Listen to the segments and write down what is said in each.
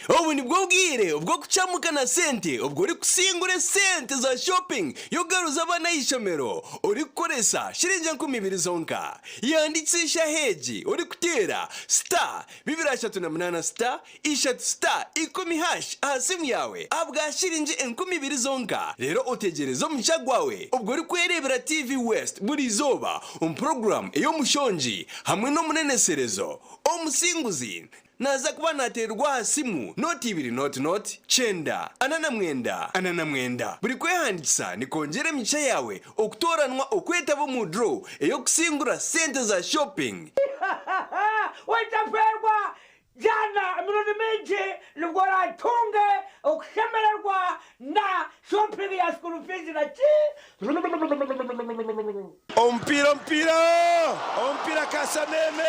Obu nibwo bwire obw'okucamuka na sente obwo orikusingura esente za shopping y'okugaruza abaana aha ishomero orikukoresa shiringi 2000 zonka. Yandikisa eshaha egi orikuteera star bibiri ashatu na munaana star ishatu star ikumi hash aha simu yaawe ahabwa shiringi 2000 zonka reero otegyereze omugisha gwawe obwo orikwereebera TV West buri izooba omu puroguraamu ey'omushongi hamwe n'omuneneserezo omusinguzi Naaza kuba naateererwa aha simu nooti ibiri nooti nooti, kyenda, ana na mwenda, ana na mwenda. Buri kwehandiikisa nikwongyera emigisha yaawe okutooranwa okwetaba omu draw ey'okusingura sente za shopping. Otafeerwa Jana emirundi mingi nibwo oratunge okushemererwa na shopping ya school fees na ki. Omupiira omupiira omupiira Kasameme!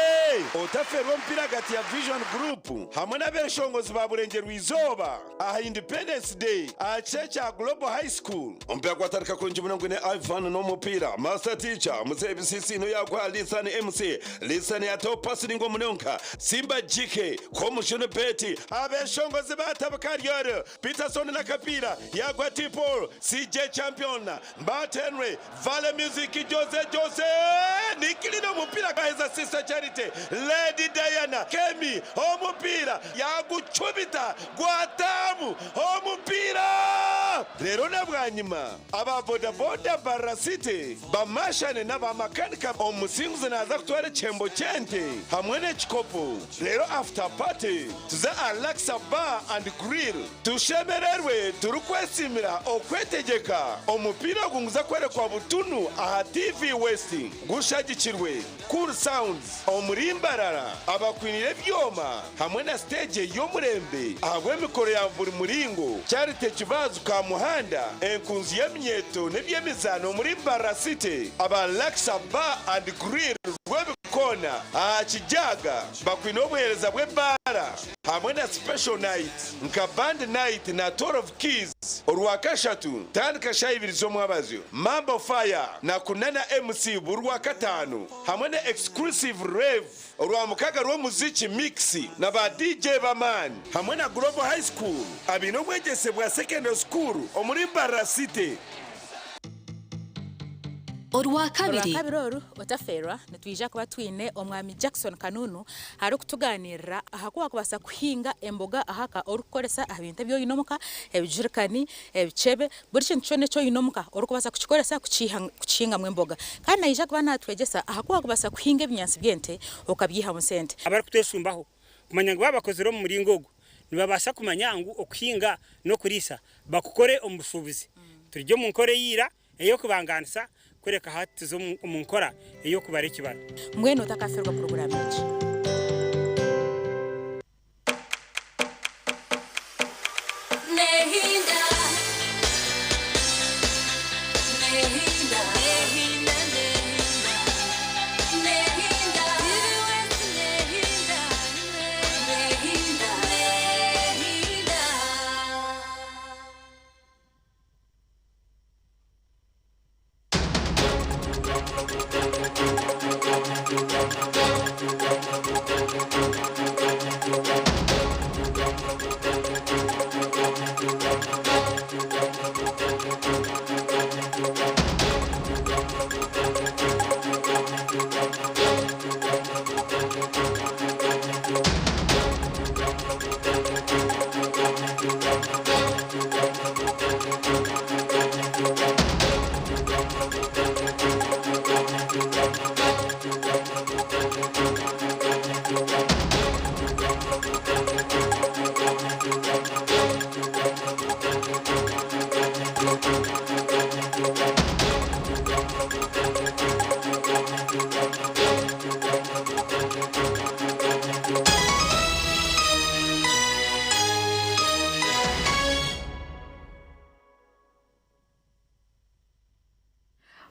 Otafeerwa omupiira ahagati ya Vision Group hamwe n'abeshongozi ba Burengyerwa Izooba aha Independence Day aha kishaayi kya Global High School. Omupiira gwatandika kurungi munonga gwine Ivan n'omupiira, Master Teacher, Muzeeyi Bisiisi niwe yaaguha Lithan MC, Lithan yaataho paasi ningwa munonga, Simba GK, Komushunu Betty, Abeshongozi baatabuka Ariel, Peterson n'akapiira yaagwa T Paul, CJ Champion, Mbat Henry, Vale Music, Jose Jose, Nikilina omupiira gwaheza Sister Charity, Lady Diana, Kemi omupiira yagucumita gwataamu omupiira. Reero na bwanyima aba bodaboda Mbarara City bamashane n'aba makanika omusinguzi naaza kutwara ekihembo ky'ente hamwe n'ekikopo reero after party tuze aha Laksa Bar and Grill. Tushemererwe turikwesiimira okwetegyeka. Omupiira ogu niguza kworekwa butunu aha TV West gushagikirwe Cool Sounds omuri Mbarara abakwiniire ebyoma hamwe na siteegi ey'omurembe ahabw'emikoro ya buri muringo. Charity Kibazu Kamuhanda enkunzi y'eminyeeto n'eby'emizaano omuri Mbarara City aba Laksa Bar and Grill Rwebikoona aha Kijaga bakwine obuheereza bw'ebaara hamwe na special night nka band night na tour of keys orwakashatu tandika shaaha ibiri z'omwabazyo, Mambo fire na Kunana MC buri rwakataano hamwe na exclusive rave orwamukaga rw'omuziki mix na ba DJ b'amaani hamwe na Global High School abaine obwegyese bwa secondary school omuri Mbarara City. Orwakabiri. Orwakabiri oru, otafeerwa, nitwija kuba twine Omwami Jackson Kanunu arikutugaaniirira aha ku waakubaasa kuhinga emboga ahaka orikukoresa aha bintu ebi oine omuka, ebijurikani, ebicebe, buri kintu kyona eki oine omuka orikubaasa kukikoresa kukihingamu emboga. Kandi naija kuba naatwegyesa aha ku waakubaasa kuhinga ebinyaatsi by'ente okabyihamu sente. Abarikutweshumbaho kumanya ngu baaba bakozire omu muringo ogu, nibabaasa kumanya ngu okuhinga n'okuriisa bakukore omu bushuubuzi. Turi omu nkora eya ira ey'okubangaanisa, kureka hati tuza omu nkora ey'okubara ekibaro. Mbwenu otakafeerwa puroguraamu egi.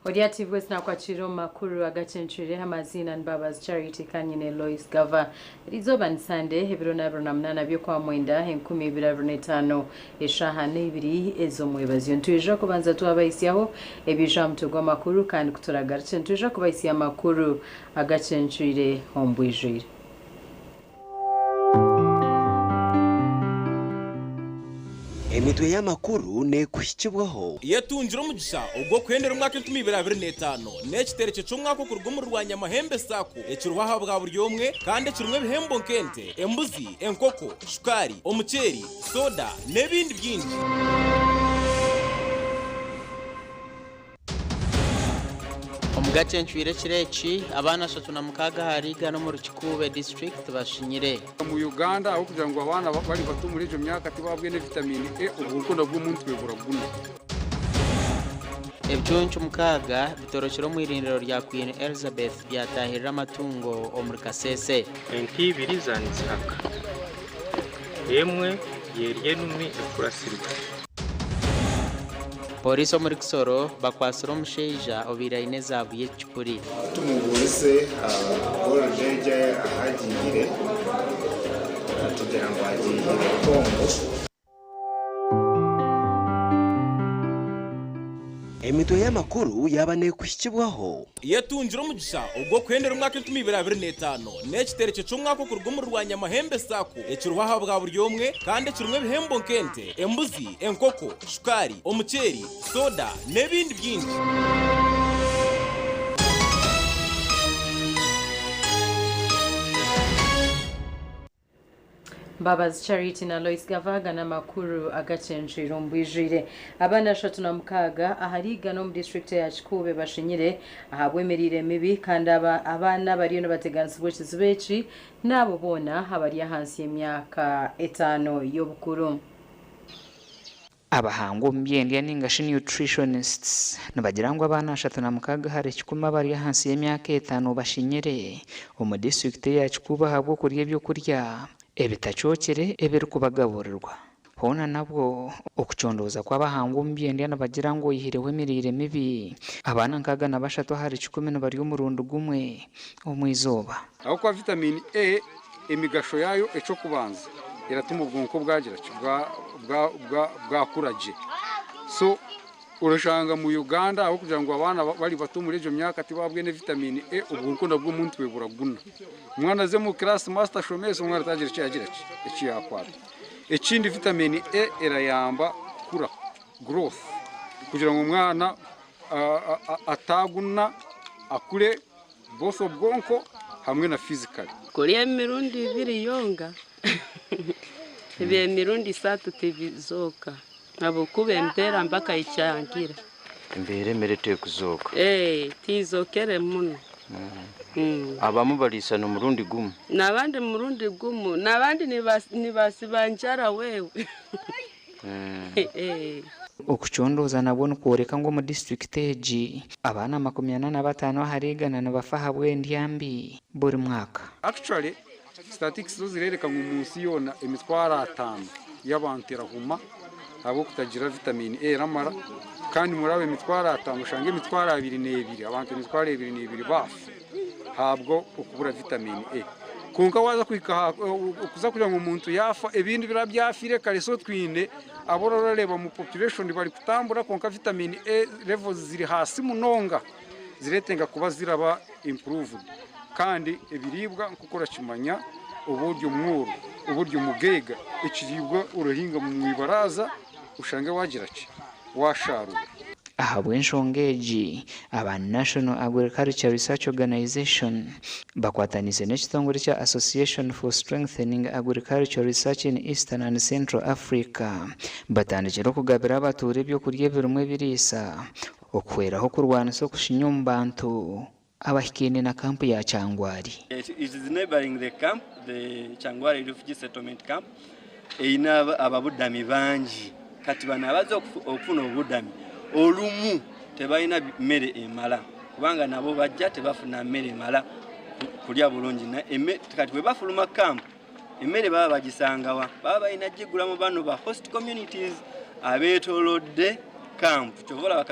Ori ati Bwesi nakwakira omu makuru agacencwire amaziina ni Mbabazi Charity Kanyine Lois Gava. Erizooba ni Sande ebiro n'abiri na munaana by'Okwamwenda 2025 eshaaha n'eibiri ez'omwebazyo. Nitwija kubanza twabahisyaho ebiija aha mutwe gw'amakuru kandi kuturagarukye nitwija kubahisya amakuru agacencwire omu bwijwire. Emitwe y'amakuru neekuhikibwaho. Yetungire omugisha ogw'okuhendera omwaka 2025 n'ekitereke ky'omwaka okuruga omuri Rwanyamahembe Sacco ekiriho aha bwa buri omwe kandi ekirimu ebihembo nk'ente, embuzi, enkoko, shukaari, omuceeri, soda n'ebindi bingi. Omugace ncwire ekiro eki, abaana 36 ahari igana omuri Kikuube district bashinyire. Mu Uganda ahabw'okugira ngu abaana bari bato omuri egyo myaka tibabwine vitamini A obwonko nabwo omu ntwe buraguna. Ebicuncu 6 bitorokire omu irindiro rya Queen Elizabeth byatahirira amatungo omuri Kasese. Ente ibiri zanizihaka, emwe yerya enumi ekurasirwe. Pooriisi omuri Kisoro bakwatsire omushaija obaire aine ezaabu y'ekicupuri. Tumubuurize gold egyo ahu agiihire, atugira ngu agiihire Congo. Emitwe y'amakuru yaaba neekuhikibwaho. Yetungire omugisha ogw'okuhendera omwaka 2025 n'ekitereke ky'omwaka okuruga omuri Rwanyamahembe Sacco ekiriho aha bwa buri omwe kandi ekirimu ebihembo nk'ente, embuzi, enkoko, shukaari, omuceeri, soda n'ebindi bingi. Mbabazi Charity na Lois Gavaga n'amakuru agacyencwire omu bwijwire. Abaana 36 ahari igana omu disiturikiti ya Kikuube bashinyire ahabw'emiriire mibi kandi aba abaana abariyo nibateganisibwa ekizibu eki n'abo boona abari ahansi y'emyaka 5 y'obukuru. Abahanga omu by'endya ninga shi nutritionists nibagira ngu abaana 36 ahari 100 abari ahansi y'emyaka 5 bashinyire omu disiturikiti ya Kikuube ahabw'okurya ebyokurya ebitakyokire ebirikubagaburirwa. Hoona nabwo okucondooza kw'abahanga omu by'endya nibagira ngu oyihireho emiriire mibi abaana 63 ahari 100 nibarya omurundi gumwe omu izooba. Ahabw'okuba vitamini A emigasho yaayo eky'okubanza eratuma obwonko bwagira ki bwakura gye. So orashanga mu Uganda ahabw'okugira ngu abaana bari bato omuri egyo myaka tibabwine vitamini A obwonko nabwo omu ntwe buraguna. Omwana aze mu class master ashomese omwana atagira eki yagira ki eki yakwata. Ekindi vitamini A erayamba kukura growth kugira ngu omwana ataguna akure both obwonko hamwe na physically. Kurya emirundi 2 yonka eby'emirundi 3 tibizooka ahabw'okuba embeera mpaka ekyangire. Embeera emere tekuzooka? Tiizokere muno. Abamu bariisana omurundi gumwe? N'abandi murundi gumwe, n'abandi nibasiba njara wewe. Okucondooza nabwo nikworeka ngu omu disiturikiti egi abaana 45 ahari 100 nibafa ahabw'endya mbi buri mwaka. Actually statistics zo zirereka ngu omu nsi yoona emitwaro 5 y'abantu erahuma ahabw'okutagira vitamini A eramara kandi muri abo emitwaro 5 oshanga emitwaro 22 abantu emitwaro 22 baafa ahabwo okubura vitamini A. Kwonka waaza kuhika okuza kugira ngu omuntu yaafa ebindi biraba byafire kare so twine abo orareeba mu population bari kutambura kwonka vitamini A levels ziri hasi munonga ziretenga kuba ziraba improved. Kandi ebiriibwa nk'oku orakimanya oba ori omworo oba ori omugaiga ekiriibwa orahinga mu ibaraza oshange wagira ki washarura. Ahabw'enshonga egi aba National Agriculture Research Organization bakwatanise n'ekitongore kya Association for Strengthening Agricultural Research in Eastern and Central Africa batandikire okugabira abatuura ebyokurya ebirimu ebiriisa okuhweraho kurwanisa okushinya omu bantu abahikaine na kampu ya Kyangwali. It is neighboring the camp, the Kyangwali refugee settlement camp, eine ababudami bangi. Kati bano abaza okufuna obudami olumu tebalina mmere emala kubanga nabo bajja tebafuna mmere emala kulya bulungi. Kati bwe bafuluma camp emmere baba bagisangawa, baba balina gigula mu bano ba host communities abeetoolodde camp. Kyova olaba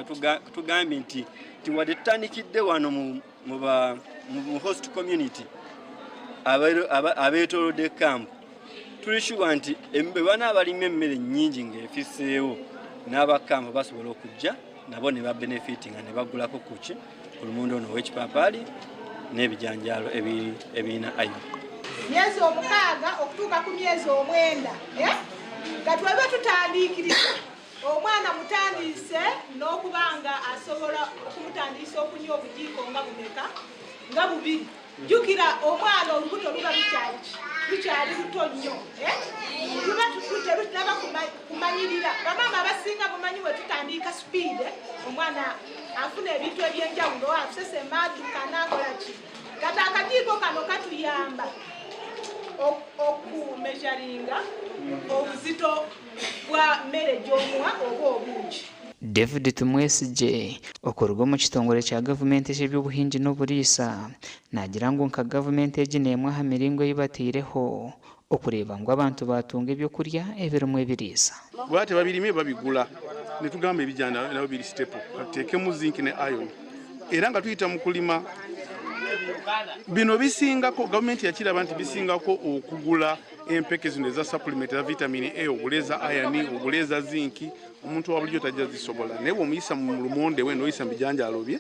tugambye nti wadde tutandikidde wano mu host community abeetoolodde camp, tuli sure nti bwe banaabalima emmere nnyingi ng'efiseewo n'abakampu basobola okujja nabo ne babenefitinga ne bagulako kuki ku lumonde ono ow'ekipaapaali n'ebijanjaalo ebirina ayo. Myezi 6 okutuuka ku myezi 9 nga twebe tutandika. Okutandiikiriza omwana mutandiise n'okuba nga asobola okumutandiisa okunywa obujiiko nga bumeka? Nga bubiri. Jjukira omwana olubuto luba lukyali ki? Lukyali luto nnyo. Eh? Luba terunaba kumanyirira. Bamaama abasinga mumanyi bwe tutandiika sipiidi omwana afuna ebintu eby'enjawulo, asesema, adduka, n'akola ki. Kati akajiiko kano katuyamba okumeasuringa obuzito bwa mmere gy'omuwa oba obungi. David Tumwesigye, okuruga omu kitongore kya gavumenti eky'eby'obuhingi n'oburiisa naagira ngu nka gavumenti egi n'emwe aha miringo ei bataireho okureeba ngu abantu baatunga ebyokurya ebirimu ebiriisa. Baba tebabirimye babigula netugamba ebijana nabyo biri staple katutekemu zinc ne iron era nga tuyita mu kulima bino bisingako gavumenti yakiraba nti bisingako okugula empeke zino eza supplement eza vitamin A ogule eza iron ogule eza zinc omuntu wa bulijjo tajja zisobola naye bwomuyisa mu lumonde we noyisa mu bijanjaalo bye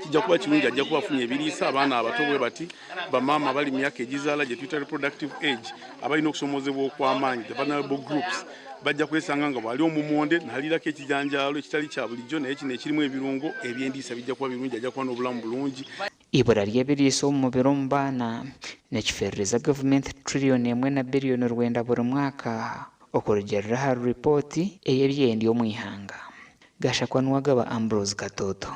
kijja kuba kirungi ajja kuba afunye ebiriisa abaana abato bwe bati bamaama abali mu myaka egizaala gye tuyita reproductive age abalina okusomozebwa okw'amaanyi the vulnerable groups bajja kwesanga nga bwali omumonde nalirako ekijanjaalo ekitali kya bulijjo naye kino ekirimu ebirungo ebyendiisa bijja kuba birungi ajja kuba n'obulamu bulungi. Eibura ry'ebiriisa omu mubiri omu baana nikifeerereza gavumenti tiririyoni emwe na biriyoni rwenda buri mwaka okurugiirira ahari ripooti ey'eby'endya omu ihanga. Gashakwa Nuwagaba Ambrose Katoto.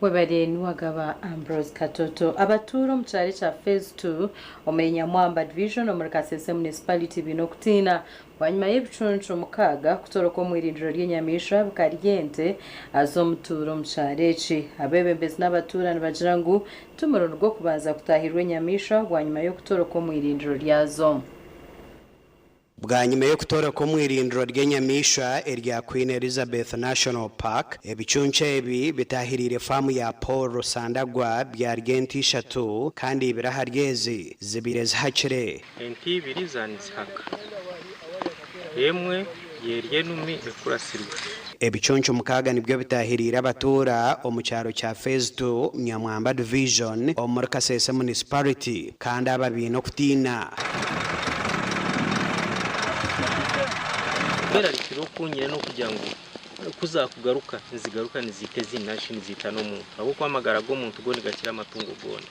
Webare Nuwagaba Ambrose Katoto. Abatuura omu kyaro ekya Phase 2 omuri Nyamwamba Division omuri Kasese Municipality baine okutiina bwanyima y'ebicuncu mukaaga kutoroka omu irindiro ry'enyamaishwa bikarya ente z'omutuura omu kyaro eki. Abeebembezi n'abatuura nibagira ngu ti murundi gw'okubanza kutaahirwa enyamaishwa bwanyima y'okutoroka omu irindiro ryazo. Bwanyima y'okutoroka omu irindiro ry'enyamaishwa erya Queen Elizabeth National Park, ebicuncu ebi bitaahiriire faamu ya Paul Rusandagwa byarya ente ishatu kandi ibiri ahari ezi zibaire zihakire. Ente ibiri zaanizihaka, emwe yeerya enumi ekuratsirwe. Ebicuncu mukaaga nibyo bitaahiriire abatuura omu kyaro kya Phase Ii, Nyamwamba Division omuri Kasese Municipality kandi aba baine okutiina. Okwerarikirira oku nyine n'okugira ngu ku zaakugaruka nizigaruka niziita ezindi nari shi niziita n'omuntu ahabw'okuba amagara g'omuntu go nigakira amatungo goona.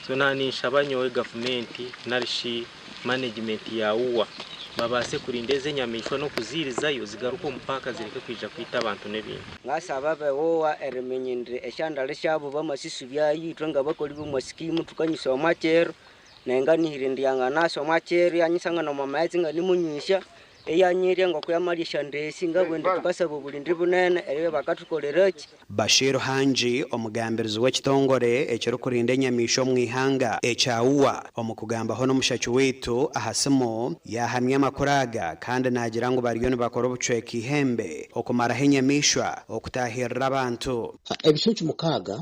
So naaba ninshaba nyowe gavumenti nari shi manegimenti ya UWA babaase kurinda ezi enyamaishwa n'okuziirizayo zigaruke omu paaka zireke kwija kwita abantu n'ebintu. Ngasaba abe WOA eriminya indi esyandali syabu bamasisubyayo ithwe ngabakoli b'omwa sikimu thukanyisa omwa kiro nayi nganihire indi yanganasa omwa kiro yanyisangana omwa maghetse inganimunywisya eyanyirya ngoko yamalya esyandesi ngabugha indi thukasaba obulindi bunene eribya bakathukoleraki. Bashir Hangi, omugambirizi w'ekitongore ekirikurinda enyamaishwa omu ihanga ekya UWA omu kugambaho n'omushaki waitu aha simu yaahamya amakuru aga kandi naagira ngu bariyo nibakora obucweka ihembe okumaraho enyamaishwa okutaahirira abantu. Ebicuncu mukaaga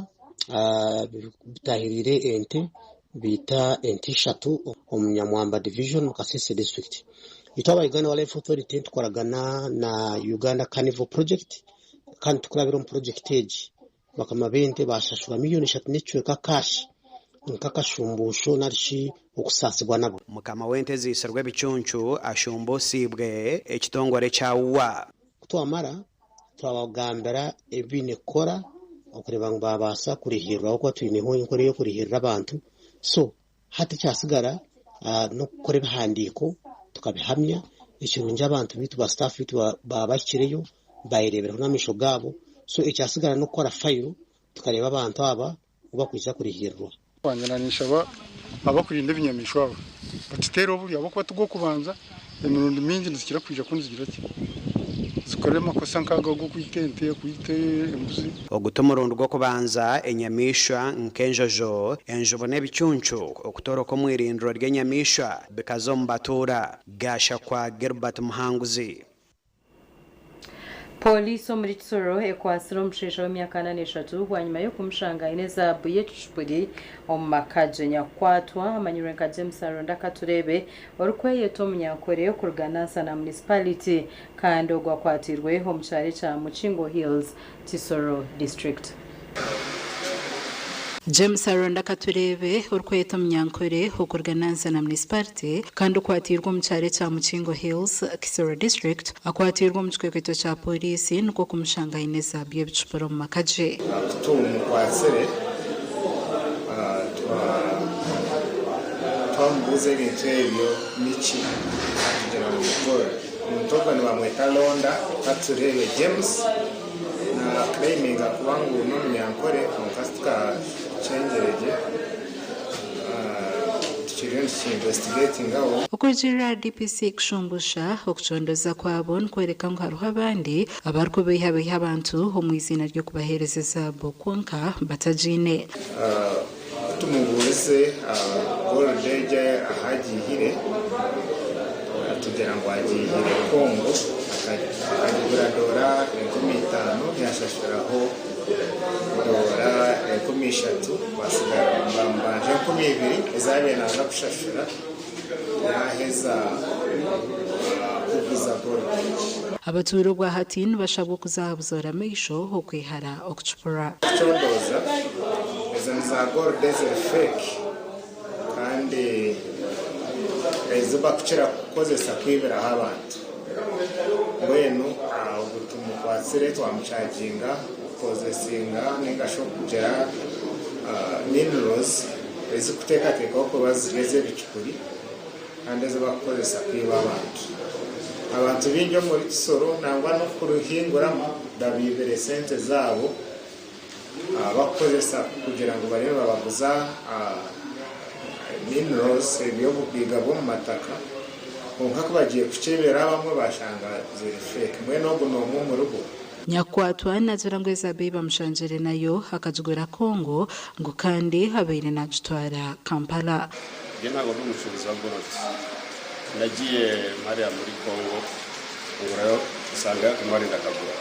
bitahiriire ente biita ente ishatu omu Nyamwamba Division omu Kasese District. Itwe aba Uganda Wildlife Authority nitukoragana na Uganda Carnivore Project kandi tukurabira omu project egi bakama b'ente bashashurwa miliyoni 3 n'ekicweka cash nk'akashumbusho narishi okusaasibwa nabo. Mukama w'ente eziisirwe ebicuncu ashumbuusibwe ekitongore kya UWA. Kutwamara twabagambira ebi baine kukora okureeba ngu babaasa kurihirirwa ahabw'okuba twineho enkora ey'okurihirira abantu so hati ekyasigara n'okukora ebihandiiko tukabihamya. Ekirungi abantu baitu ba staff baitu baba bahikireyo bayereeberaho n'amaisho gaabo so ekyasigara n'okukora fayiro tukareeba abantu aba obu bakwija kurihirirwa. Wanyina ninshaba abakurinda ebinyamaishwa aba batuteere oburyo ahabw'okuba tigw'okubanza emirundi mingi nizikira kwija kunu zigira ki zikore amakosa nk'ago ag'okwita ente, kwita embuzi. Ogu ti murundi gw'okubanza enyamaishwa nk'enjojo, enjubu n'ebicuncu okutoroka omu irindiro ry'enyamaishwa bikaza omu batuura. Gashakwa Gilbert Muhanguzi. Pooriisi omuri Kisoro ekwatsire omushaija w'emyaka 43 bwanyima y'okumushanga aine ezaabu y'ekicupuri omu maka gye. Nyakukwatwa amanyirwe nka James Aronda Katureebe orikweyeta Omunyankore okuruga Nansana Municipality kandi ogwo akwatirwe omu kyaro ekya Mukingo Hills, Kisoro District. James Aronda Katureebe orikweyeta Omunyankore okuruga Nansana Municipality kandi okwatiirwe omu kyaro ekya Mukingo Hills, Kisoro District akwatiirwe omu kikwekweto kya Pooriisi nikwo kumushanga aine ezaabu y'ebicupuri omu maka gye. Ku tumukwatsire, twamubuuza ebintu ebyo niki, atugira ngu ni gold. Omuntu ogwo nibamweta Londa Katureebe James. Na claiminga kuba ngu n'omunyankore kwonka tukakyengyere gye tukiriyo nituki investigatingaho. Okurugiirira ahari DPC kushumbusha, okucoondoza kwabo nikworeka ngu hariho abandi abarikubeihabeiha abantu omu eiziina ry'okubaheereza ezaabu kwonka batagiine. Ku tumubuurize gold egyo ahu agiihire, atugira ngu agiihire Congo, akagigura doora 5000 yashashuraho doora 3000, batsigara nibamubanja 2000 ezi abaire naaza kushashura yaaheza kuguza gold. Abatuura obwahati nibashabwa okuza aha buzoora maisho okwehara okucupura. Kucondooza, ezo ni za gold eziri fake kandi ezi bakukira kukozesa kwibiraho abantu. Mbwenu ogu tumukwatsire twamuchaginga kukozesinga ninga shi okugira minerals ezikuteekateekwaho kuba ziri ez'ebicupuri kandi ezi bakukozesa kwiba abantu. Abantu baingi omuri Kisoro nangwa n'okuruhinguramu babiibire sente zaabo bakukozesa kugira ngu bariyo nibabaguza minerals, eby'obugaiga bw'omu mataka, kwonka ku bagiye kukyebera abamwe bashanga ziri fake. Mbwenu ogu n'omwe omuribo. Nyakukwatwa naagira ngu ezaabu ei bamushangire nayo akagigura Congo ngu kandi abaire naagitwara Kampala. Njye ntabwo ndi umucuruzi wa gold nagiye hariya muri Congo ngurayo nsangayo akamari ndakagura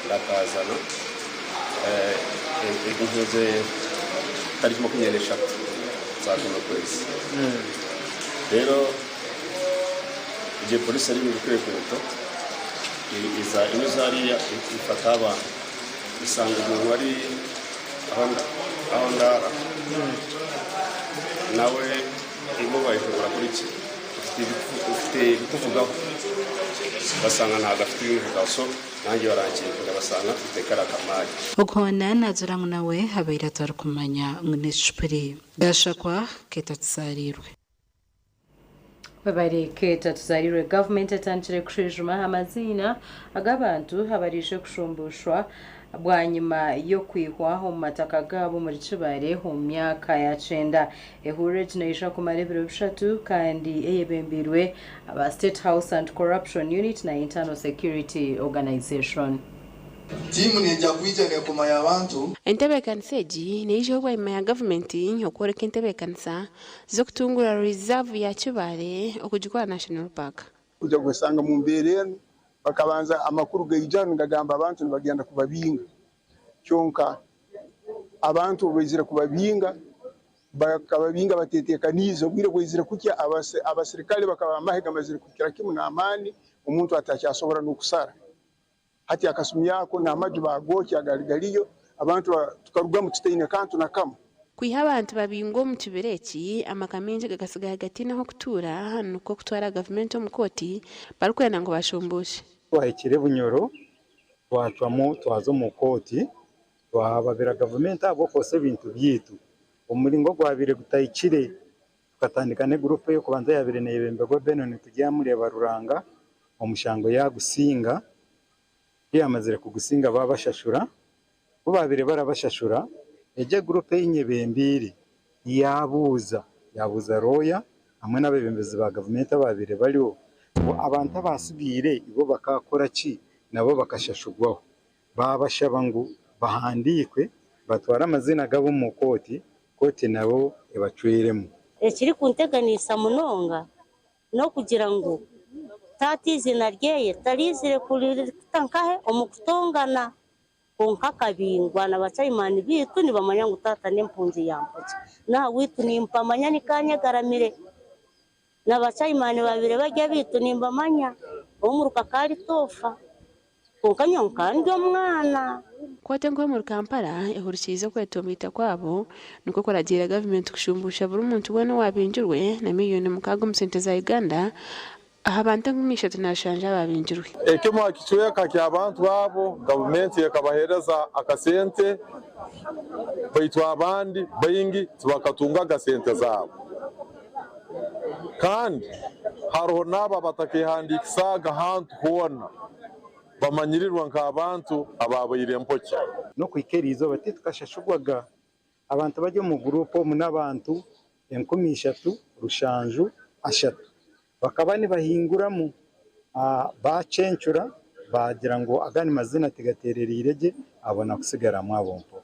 ndakazana ntuze tariki 23 za kuno kwezi rero igihe polisi yari iri gukwekweta iza inyuze hariya ifata abantu isanga umuntu ari aho ndara nawe imubaye urakora iki ufite ibikuvugaho basanga ntabwo afite ibimuvugaho so nanjye barankingira basanga mfite kariya kamari. Ogu hoona naagira ngu nawe abaire atarikumanya ngu n'ekicupuri. Gashakwa Keeta Tuzaariirwe. Webare Keeta Tuzaariirwe. Gavumenti etandikire kushwijuma amaziina ag'abantu abaraije kushumbushwa bwanyima y'okwihwa omu mataka gaabo omuri Kibaale omu myaka ya kyenda. Ehurura egi neija kumara ebiro bishatu kandi eyebembeirwe aba State House Anti-Corruption Unit na Internal Security Organisation. Tiimu neija kwija neekomayo abantu. Entebeekanisa egi neijaho bwanyima ya gavumenti okworeka entebeekanisa z'okutunguura riizaavu ya Kibaale okugikora National Park. Kuja kwesanga mu mbeera enu, bakabanza amakuru gaija nigagamba abantu nibagenda kubabinga, kyonka abantu obu baizire kubabinga, bakababinga bateeteekaniize. Obwire bwaizire kukya abasirikale bakaba amahe gamazire kukira kimu n'amaani, omuntu atakyasobora n'okusara. Hati akasumi ako n'amaju baagokya agaali galiyo, abantu tukarugamu tutaine kantu na kamu. Kwiha abantu babingwa omu kibira eki, amaka maingi gakasigara gataine ah'okutuura nikwo kutwara gavumenti omu kooti barikwenda ngu bashumbuushe. Twahikire Bunyoro twacwamu twaza omu kooti twahababira gavumenti ahabw'okwosa ebintu byaitu omu muringo ogwabaire gutahikire. Tukatandika n'eguruupu ey'okubanza eyaabaire neeyebemberwa Benon Turyamureeba Ruranga, omushango yaagusinga. Ku yaamazire kugusinga baabashashura. Ku baabaire barabashashura, egyo eguruupu ei nyebembeire yaabuuza, yaabuuza rooya hamwe n'abeebembezi ba gavumenti abaabaire bariho ngu abantu abaatsigaire ibo bakaakora ki nabo bakashashurwaho. Baabashaba ngu bahandiikwe batware amaziina gaabo omu kooti, kooti nabo ebacweremu. Ekirikunteganiisa munonga n'okugira ngu taata eiziina ryeye tariizire kurita nkahe omu kutongana, kwonka akabingwa na bachayimani beitu nibamanya ngu taata n'empungi ya mpokya. N'ahabwaitu nimpamanya nikanyegaramire. Na bachayimani babire bari abeitu nimbamanya, ow'omuruka ka ari Toofa. Kwonka nyowe nkaba ndi omwana. Kooti enkuru omuri Kampala ehurikiize okwetomboita kwabo nikwo kuragiira gavumenti kushumbuusha buri muntu weena owaabingirwe na miriyoni mukaaga omu sente za Uganda aha bantu 37 abaabingirwe. Ekimwe aha kicweka ky'abantu abo, gavumenti ekabaheereza akasente baitu abandi baingi tibakatungaga sente zaabo. Kandi haroho n'abo abatakehandiikisaaga hantu hoona bamanyirirwe nk'abantu abaabaire empokya. N'okuhika eri izooba titukashashurwaga. Abantu abari omu guruupu omu n'abantu 3730. Bakaba nibahinguramu baacencura baagira ngu agandi maziina tigateerereire gye abona kusigaramu abo mpo.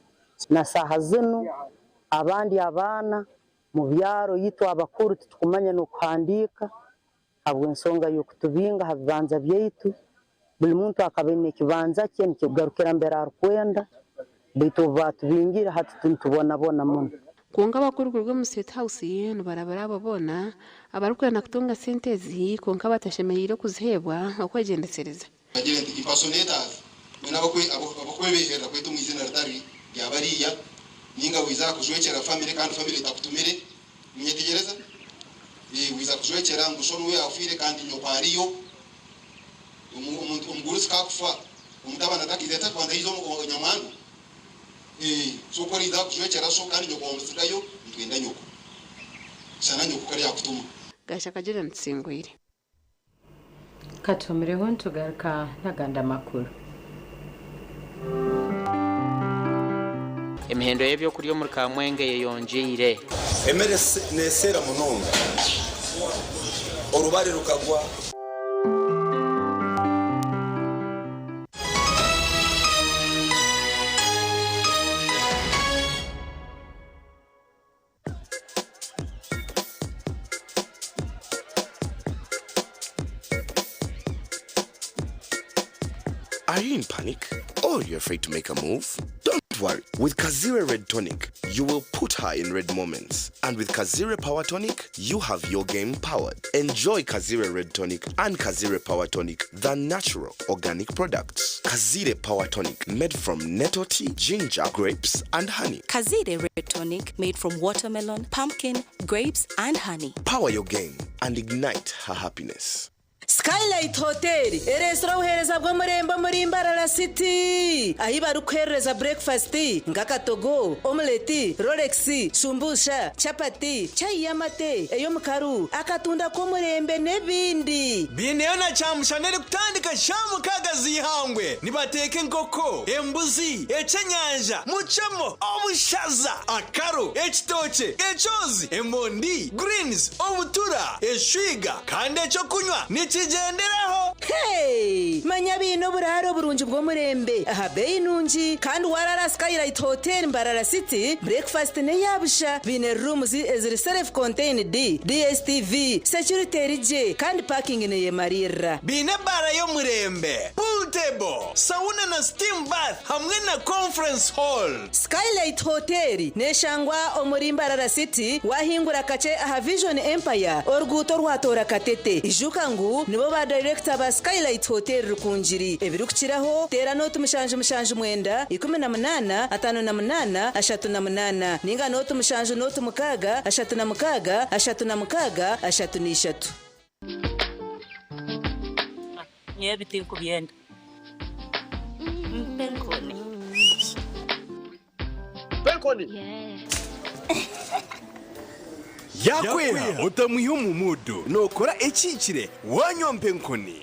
Na saaha zinu abandi abaana mu byaro itwe abakuru titukumanya n'okuhandiika habw'ensonga y'okutubinga ha bibanja byaitu. Buli muntu akaba aine ekibanja kye nikikugarukira mbere arukwenda, baitu obu baatubingire hati nitubonabona muno. Kwonka abakuru kuruga omu State House nibarabura abo boona abarikwenda kutunga sente ezi kwonka batashemereire kuziheebwa okwegyendesereza. Bagire nti, Impersonators, mbwenu abakwebeherera kweta omu izina ritari rya bariya, ninga wiza aha kujwekyera family kandi family etakutumire, munyetegyereza? Wiza kujwekyera ngu sho niwe yafiire kandi nyoko ariyo, omugurusi ka akufa omutabani atakiizire takubanza yiza nyamwandu? So ku oriiza aha kujwekyera sho kandi nyoko wamutsigayo, nitwenda nyoko. Shana nyoko ku aryakutuma. Gashaka Jordan Tusingwire. Katuhumireho nitugaruka n'agandi amakuru. Emihendo y'ebyokurya omuri Kamwenge eyeyongyeire. Emere neseera munonga, orubare rukagwa. Are you in panic or you're afraid to make a move? Don't worry. With Kazire Red Tonic, you will put her in red moments. And with Kazire Power Tonic, you have your game powered. Enjoy Kazire Red Tonic and Kazire Power Tonic, the natural organic products. Kazire Power Tonic, made from nettle tea, ginger, grapes, and honey. Kazire Red Tonic made from watermelon, pumpkin, grapes, and honey. Power your game and ignite her happiness. Skylight Hotel ereetsire obuheereza bw'omurembe omuri Mbarara City ahi barikuheerereza burekifasiti nk'akatogo, omuleti, rolex, shumbusha, chapati, chai y'amate, ey'omukaru, akatunda k'omurembe n'ebindi. Baineyo na kyamushana erikutandika shaaha mukaaga z'eihangwe. Nibateeka enkoko, embuzi, ekyenyanja, mucemo, obushaza, akaro, ekitookye, ekyozi, emondi, greens, obutura, eshwiga kandi ekyokunywa nikigyenderaho. Hey! Manya baine oburaaro burungi bw'omurembe aha beeyi nungi kandi waraara Skylight Hotel Mbarara City, breakfast n'eya busha. Baine rooms eziri self contained, DSTV, security eri gye kandi parking neyemariirira. Baine ebaara y'omurembe, pool table, sauna na steam bath hamwe na conference hall. Skylight Hotel neshangwa omuri Mbarara City wahingura kakye aha Vision Empire oruguuto orwatoora Katete. Ijuka ngu nibo ba dayirekita ba Skylight Hotel Rukungiri. Ebirikukiraho teera nooti 779 18 58 38 ninga nooti 7 nooti 6 36 36 33. Nyowe ebi tinkubyenda. Mpa enkoni. Mpa enkoni. Yaakweha otamwiha omu muudu nookora ekihikire waanywa mpa enkoni.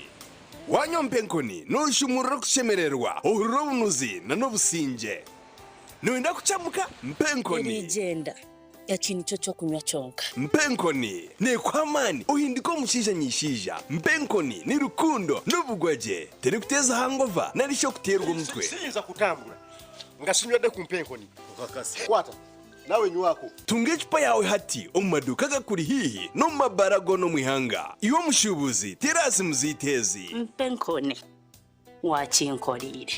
Waanywa mpa enkoni nooshumurura okushemererwa, ohurira obunuzi n'obusingye. Nooyenda kukyamuka? Mpa enkoni. Erigyenda. Eki nikyo ky'okunywa kyonka. Mpa enkoni neekuha amaani ohinduke omushaija nyishaija. Mpa enkoni ni rukundo n'obugwagye. Terikuteeza hangova nari shi okuteerwa omutwe. Siyinza kutambura nga sinywedde ku mpa enkoni. Okakasa. Kwata nawe nywako. Tunga ecupa yaawe hati omu maduuka agakuri haihi n'omu mabaara goona omu ihanga. Iwe omushuubuzi, teera simu zaitu ezi. Mpa enkoni. Wakinkoreire.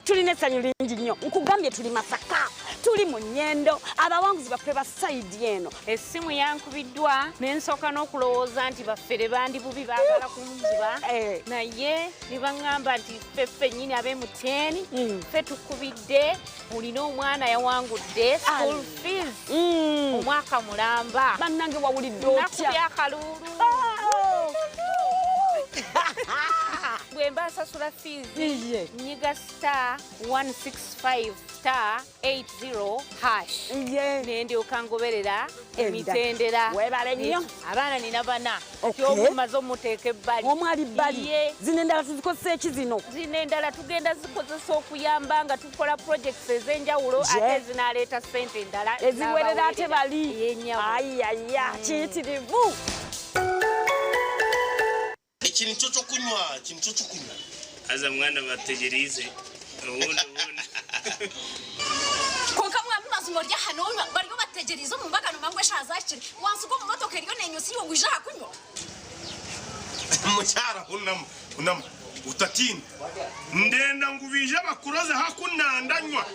Tulina essanyu lingi nnyo. Nkugambye tuli Masaka. Tuli mu Nyendo, abawanguzi baffe ba side eno. Essimu yankubiddwa ne nsooka n'okulowooza nti baffere bandi bubi baagala kunziba naye ne baŋŋamba nti ffe ffennyini ab'e MTN ffe tukubidde olina omwana yawangudde school fees omwaka mulamba. Bannange wawulidde otya? Nakubye akaluulu. Bwe mba nsasula fees nyiga star 165 star 80 hash ne ndyoka ngoberera emitendera. Weebale nnyo. Abaana nina bana. Okay. Omu maze omuteeka ebbali. Omu ali bbali. Ye. Zino endala tuzikozesa eki zino? Zino endala tugenda zikozesa okuyamba nga tukola projects ez'enjawulo Je. ate zinaleeta ssente endala. Eziwerera ate bali. Ye nnyabo. Ayaya, kiyitirivu. Iki nicyo cyo kunywa, iki nicyo cyo kunywa. Aza mwana bategerize ubundi ubundi. Konka mwami mazima orya hano bariho bategereza omu mbagano mangu eshaaha zakire wansi omu motoka eriyo nenyusi iwe ngwija aha kunywa. Mukyara hunama, hunama. Utatina. Ndenda ngubije abakuroze hakunandanywa.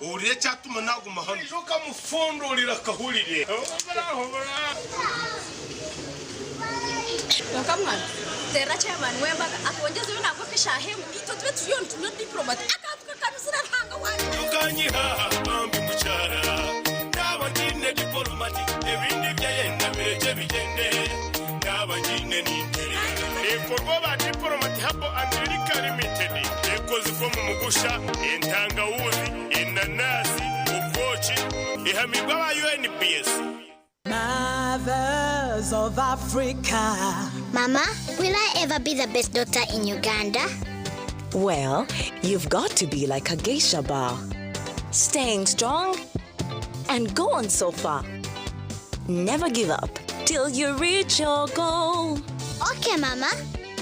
Urire cyatuma naguma hano. Ejo kamufundurira akahurire. Konka mwana tera chairman wembaga atwongeze yo ntabwo keshaaha emwe itwe tube turiyo nitunywa diplomat akantu kakanuzira ntanga wanyu. Tukanyiha bambi mukyara. Naba ngine diplomati ebindi byayenda bireke bigende. Naba ngine nintere. Ibikorwa ba diplomati habo America Limited. Ekozibwa mu mugusha, entangawuzi, inanasi, ubwoki, ihamirwa ba UNPS. Mothers of Africa. Mama, will I ever be the best daughter in Uganda? Well, you've got to be like a geisha bar. Staying strong and go on so far. Never give up till you reach your goal. Okay, Mama.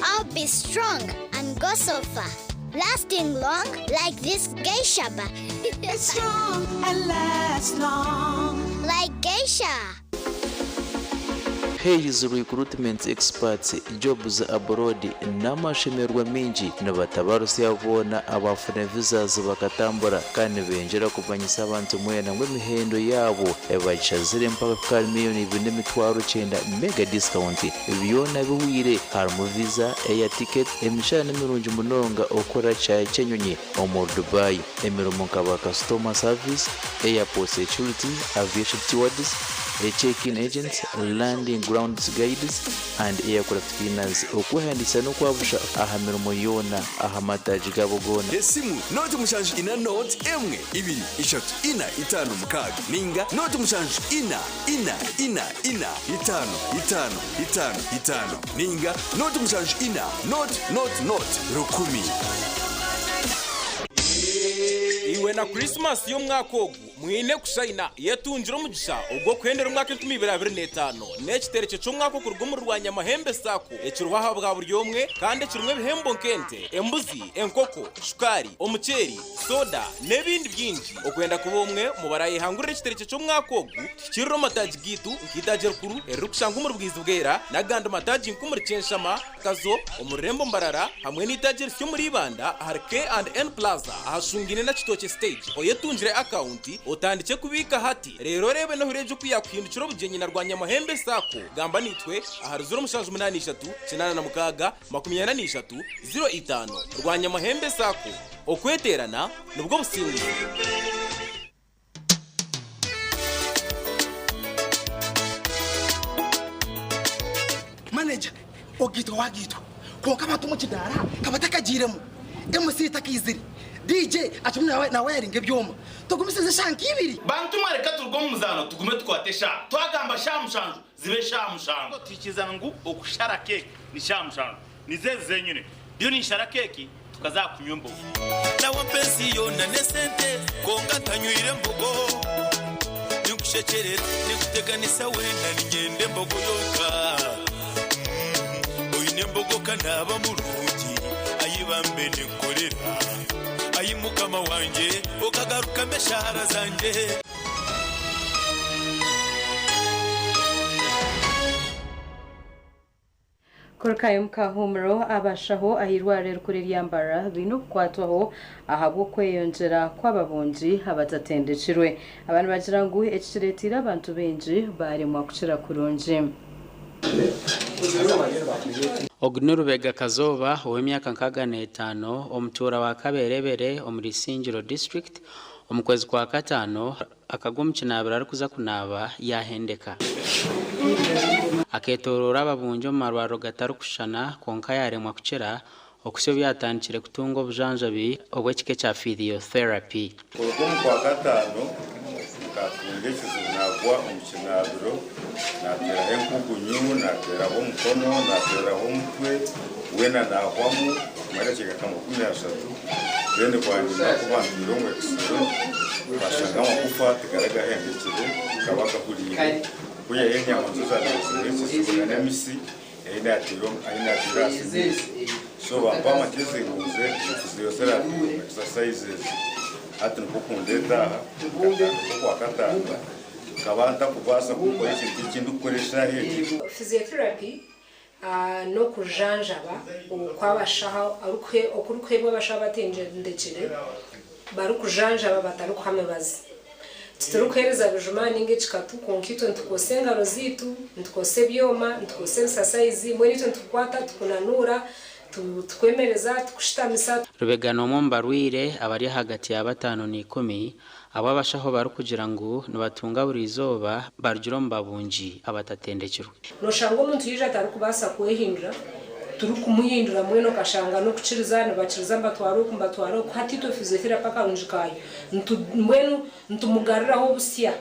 I'll be strong and go so far. Lasting long like this geisha bar. Strong and last long. Like geisha. Hayes Recruitment Experts Jobs Abroad n'amashemerwa mingi nibatabarusya boona abafuna visas bakatambura kandi nibengera kumanyisa abantu mwena ngu emihendo yaabo ebakishazire mpaka kukari 2,900,000 mega discount byona biwire harimu visa, air ticket, emishahara n'emirungi munonga okukora kyayi ky'enyonyi omu Dubai, emirimo nka ba customer service, airport security, aviation stewards, a check-in agents, landing grounds guides and aircraft cleaners. Okwehandisa n'okwabusha aha mirimo yoona aha mataagi gabo goona. Esimu noti mushanju ina noti emwe ibiri ishatu ina itano mukaaga ninga noti mushanju ina ina ina ina itano itano itano itano ninga noti mushanju ina noti noti noti rukumi. Iwe na Christmas y'omwaka ogu mwine kushayina yetungire omugisha ogwo kuhendera omwaka 2025 n'ekitereke ky'omwaka okuruga omu Rwanyamahembe Sacco ekiriho aha bwa buri omwe kandi ekirimu ebihembo nk'ente, embuzi, enkoko, shukaari, omuceeri, soda n'ebindi bingi. Okwenda kuba omwe mubarayehangurira ekitereke ky'omwaka ogu tukirire omu mataagi gaitu nk'itaagi erikuru eririkushangwa omuri Bwizi Bwera n'agandi mataagi nk'omuri Kyenshama, Kazo, omu rurembo Mbarara hamwe n'itaagi erisya omuri Ibanda ahari K&N Plaza ahashungaine na Kitookye Stage. Oyetungire akawunti otandike kubiika hati reero oreebe nohura egyo kuyakuhindukira obugyenyi na Rwanyamahembe Sacco. Gamba nitwe ahari 0783 86 43 05. Rwanyamahembe Sacco, okweterana nibwo businguzi. Manager, ogitwa wagitwa konka abantu mu kidara kabatakagiiremu MC takaizire DJ akimwe nawe nawe yaringa ebyoma tugumisize shanka ibiri. Bantu mwareka turuge omu muzaano tugume tukwate sha twagamba sha mushanju zibe sha mushanju tukizana ngu okushara keki ni sha mushanju nizezi zenyine ndiyo ninshara keki tukazakunywa embogo. Nawe mpensi yona nesente konka ntanywire embogo ninkushekyerera ninkuteganisa wena ninyenda embogo yonka oine embogo kanaba murungi ayibambe ninkorera ayi mukama wanje okagaruka meshahara zanje. Kurukayo mukahumuro abashaho ah'irwariro erikuru erya Mbarara baine okukwatwaho ahabw'okweyongyera kw'ababungi abatatendekirwe. Aba nibagira ngu eki kireeteire abantu baingi baaremwa kukira kurungi. Ogu ni Rubega Kazooba ow'emyaka 65, omutuura wa Kaberebere omuri Isingiro District. Omu kwezi kwa kataano, akagwa omu kinaabiro arikuza kunaaba yaahendeka. Akeetooroora ababungi omu marwariro gatarikushushana kwonka yaaremwa kukira okuhitsya obu yaatandikire kutunga obujanjabi obw'ekika ekya physiotherapy. Kuruga omu Kwakataano, nkatunga ekizibu naagwa omu kinaabiro, naateeraho enkugunyu, naateeraho omukono, naateeraho omutwe, weena naahwamu okumara edakiika nka 30. Then bwanyima ku bantwire omu X-ray, baashanga amagufa tigaragahendekire, gakaba gahuriire. Kwihaho enyama nizo zaabaire ziriho ekizibu n'emitsi ei naateire aha siminti. So bampa amagezi ngu nze omu physiotherapy, omu exercises. Hati nikwo kundeeta aha, nkatandika Okwakataano, nkaba ntakubaasa kukora ekintu eki ndikukora eshaaha egi. Physiotherapy n'okujanjaba okw'abashaho okurikuheebwa abashaho abatendekire barikujanjaba batarikuha mibazi. Titurikuheereza bijuma ninga ekikatu kwonka itwe nitukozesa engaro zaitu, nitukozesa ebyoma, nitukozesa ebisasayizi mbwenu itwe nitukukwata tukunanuura, tukwemereza, tukushutamisa. Rubega n'omwe omu barwaire abari ahagati ya bataano na ikumi abu abashaho barikugira ngu nibatunga buri izooba barugire omu babungi abatatendekirwe. Noshanga omuntu yaija atarikubaasa kwehindura, turikumuhindura mbwenu okashanga n'okukiriza nibakiriza nibatwara oku nibatwara oku hati itwe physiotherapy akarungi kaayo mbwenu nitumugaruraho obusya.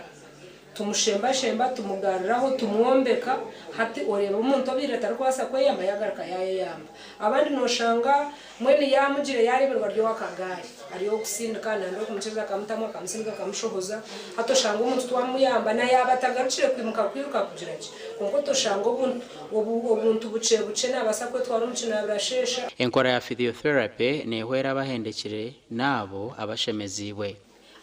Tumushembashemba, tumugaruraho, tumwombeka, hati oreeba omuntu obaire atarikubaasa kweyamba yaagaruka yaayeyamba. Abandi nooshanga mbwenu yaamugire yaareeberwa ari ow'akagaari, ari ow'okusindika nandi ow'okumukiriza akamutamu akamusindika akamushohoza, hati oshanga omuntu twamuyamba na yaaba atagarukire kwimuka kwiruka kugira gye, kwonka otoshanga obuntu bukye bukye naabaasa kwetwara omu kinaabiro asheesha. Enkora ya physiotherapy neehwera abahendekire n'abo abashemeziibwe.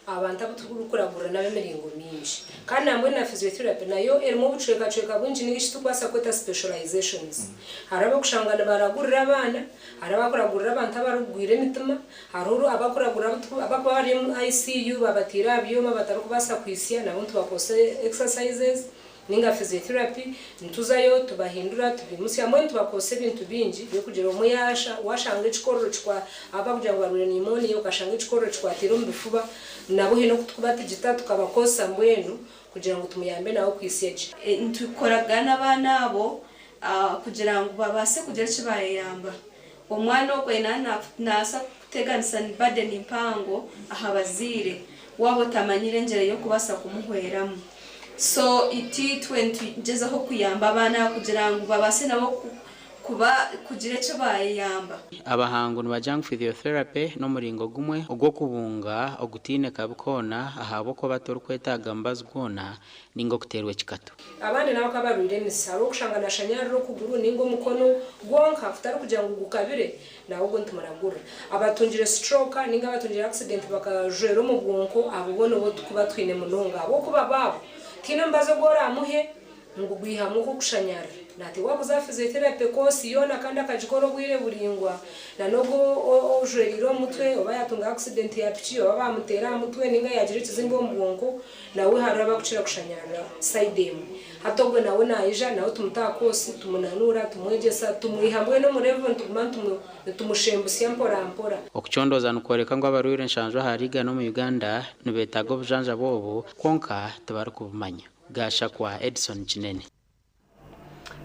Abantu abu turikuragurira n'ab'emiringo mingi. Kandi nambwenu na physiotherapy nayo erimu obucwekacweka bwingi ninga eki turikubaasa kweta specializations. Hariho ab'okushanga nibaragurira abaana, hariho abakuragurira abantu abarikugwira emitima, hariho abakuragurira abakuba bari omu ICU babataire aha byoma batarikubaasa kwitsya nabo nitubakozesa exercises. Ninga physiotherapy, nituzayo tubahindura tubimutsya mbwenu tubakozesa ebintu bingi byokugira omwe yasha washanga ekikororo kikwa abakugira ngu barwaire pneumonia okashanga ekikororo kikwatiire omu bifuba nabo haine oku tukubatigita tukabakozesa mbwenu kugira ngu tumuyambe nawe kwitsya gye. Nitukoragana n'abaana abo kugira ngu babaase kugira eki baayeyamba. Omwana ogwo naabaasa kuteganisa burden mpango aha bazaire waaba otamanyire engyera y'okubaasa kumuhweramu. So itwe nitugyezaho kuyamba abaana aba kugira ngu babaase nabo kuba kugira eki baayeyamba. Abahangu nibagira ngu physiotherapy n'omuringo gumwe ogw'okubunga ogutaine kabi koona ahabw'okuba torikwetaaga mubazi gwona ninga okuteerwa ekikatu. Abandi nabo bakaba barwaire emisi, hariho okushanga nashanyarira okuguru ninga omukono gwonka kutari kugira ngu gukabire nawe ogwo nitumuragurira. Abatungire stroke ninga abatungire accident bakajwera omu bwonko abo bo nibo tukuba twine munonga ahabw'okuba bo abo tihaine mubazi ogu oramuhe ngu gwihamu oku okushanyarira. Nateebwa kuza physiotherapy course yoona kandi akagikora obwire buraingwa na n'ogwo ojwereire omu mutwe oba yatunga accident ya piki oba bamuteera aha mutwe ninga yagira ekizimba omu bwonko Nawe hariho abakukira kushanyarara side emwe. Hati ogwe nawe naija nawe tumuta aha course tumunanuura, tumwegyesa, tumwiha mbwenu omu level nituguma nitumushembusya mpora mpora. Okucondooza nikworeka ngu abarwaire enshanju ahari igana omu Uganda nibetaaga obujanjabi obu kwonka tibarikubumanya. Gashakwa Edson Kinene.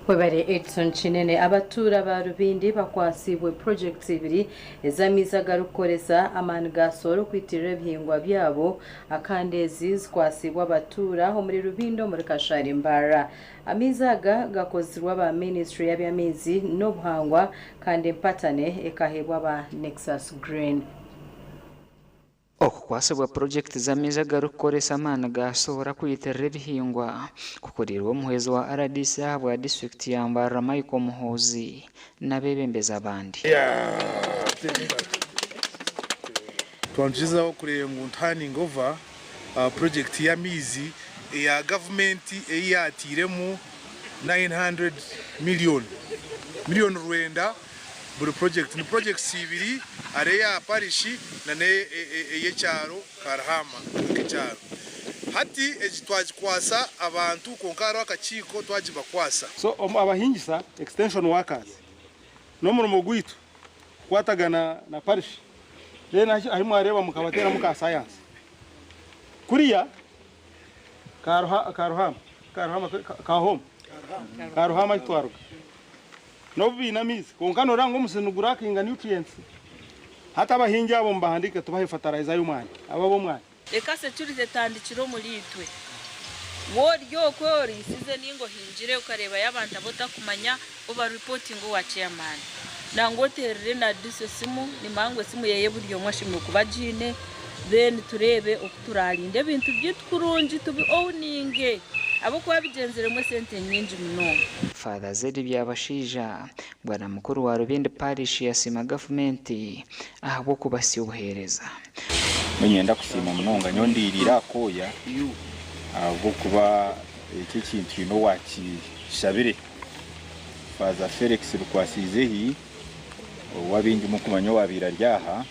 Webare Edson Kinene. Abatuura ba Rubindi bakwasiibwe purojekiti ibiri ez'amaizi agarikukoresa amaani ga soora okwitirira ebihingwa byabo akandi ezi zikwasiibwe abatuura omuri Rubindi omuri Kashari Mbarara. Amaizi aga gakozirwe aba minisiture y'eby'amaizi n'obuhangwa kandi empatane ekaheebwa aba Nexus Green. Okukwasibwa purojekiti z'amaizi agarikukoresa amaani ga soora kwitirira ebihingwa kukuriirwe omuhwezi wa rdc ahabwa disiturikiti ya Mbarara Michael Muhoozi n'abeebembezi abandi. Twaba nitugyezaho kureeba ngu nituhandinga ova purojekiti y'amaizi eya gavumenti ei yaatairemu 900 million. 900,000 buri project. Ni projects ibiri, hariho eya parish na ey'ekyaro Karuhama nk'ekyaro. Hati egi twagikwasa abantu kwonka hariho akakiiko twagibakwasa. So abahingisa extension workers n'omurimo gwaitu kukwatagana na parish, then ahi mwareeba mukabateeramu ka science kuriya Karuhama, Karuhama ahi twaruga n'obu biine amaizi kwonka noreeba ngu omusiri nigurakinga nutrients. Hati abahingi abo mubahandiike tubahe fertilizer y'omwani, abo ab'omwani. Reka security etandikire omuri itwe. W'ori okwe oriisize ninga ohingire okareebayo abantu abu otakumanya oba reportinge owa chairman. Nangwa oteerere na DISO esimu, nimanya ngu esimu yeye buri omwe ashemereire kuba agiine then tureebe oku turaarinde ebintu byaitu kurungi tubi owninge ahabw'okuba bigyenziremu esente nyingi munonga. Father Zeddy Byabashaija, Bwana mukuru wa Rubindi Parish yasiima gavumenti ahabw'okubasya obuheereza. Niinyenda kusiima munonga nyowe ndiiriire aha kooya ahabw'okuba eki ekintu haine owaakishabire. Faaza Felix Rukwasiizehi ou abaingi murikumanya owaabaire ari aha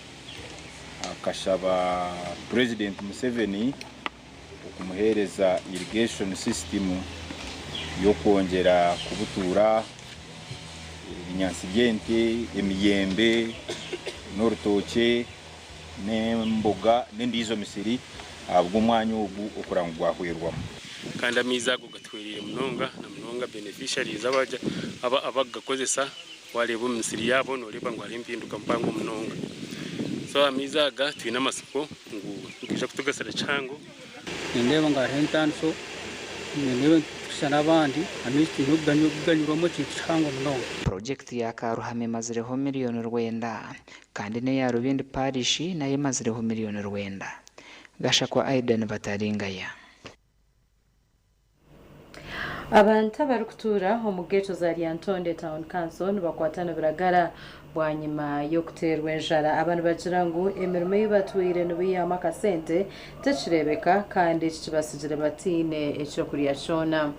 akashaba Purezidenti Museveni okumuheereza irrigation system y'okwongyera kubutuura ebinyaatsi by'ente, emiyembe n'orutookye n'emboga n'endiijo misiri ahabw'omwanya ogu okureba ngu gwahwerwamu. Kandi amaizi ago gatuhwereire munonga na munonga beneficiaries abakugakozesa wareeba omu misiri yaabo noreeba ngu hariho empinduka mpango munonga. So amaizi aga twine amatsiko ngu nigaija kutugasira kihango. Nindeeba ngu hariho entaaniso, nindeeba nitushusha n'abandi, amaizi twine okuganyurwamu ekintu kihango munonga. Purojekiti ya Karuhama emazireho 900,000 kandi n'eya Rubindi Parish nayo emazireho 900,000. Gashakwa Aidan Bataringaya. Abantu abarikutuura omu ghetto za Lyantonde Town Council nibakwatana biragara bwanyima y'okuteerwa enjara. Aba nibagira ngu emirimo ei batwire nibiihamu akasente tekireebeka kandi eki kibasigire bataine ekyokurya kyona.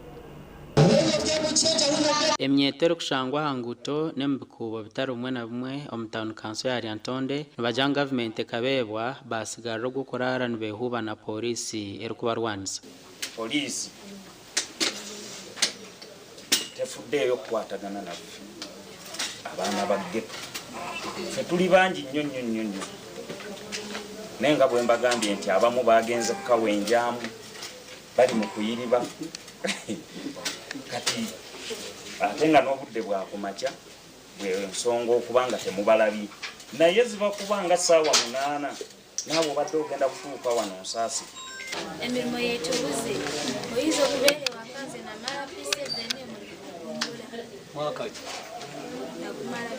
Emyeto erikushangwa aha nguuto n'omu bikuubo bitari bimwe na bimwe omu tauni kanso ya Lyantonde nibagira ngu gavumenti ekabeebwa basigarira ogw'okuraara nibeehuuba na pooriisi erikubarwanisa. Poliisi tefuddeeyo kukwatagana naffe abaana ba ghetto. Ffe tuli bangi nnyo nnyo nnyo nnyo naye nga bwe mbagambye nti abamu baagenze kukawenjaamu bali mu kuyiriba kati ate nga n'obudde bwa kumakya bwe nsonga okuba nga temubalabye naye ziba kuba nga ssaawa munaana naawe obadde ogenda kutuuka wano nsaasire. Emirimo yaitu ebuze. Oyinza okubeera ewaka nze namara P7 omurimo gumbura. Mwaka ki? Nagumara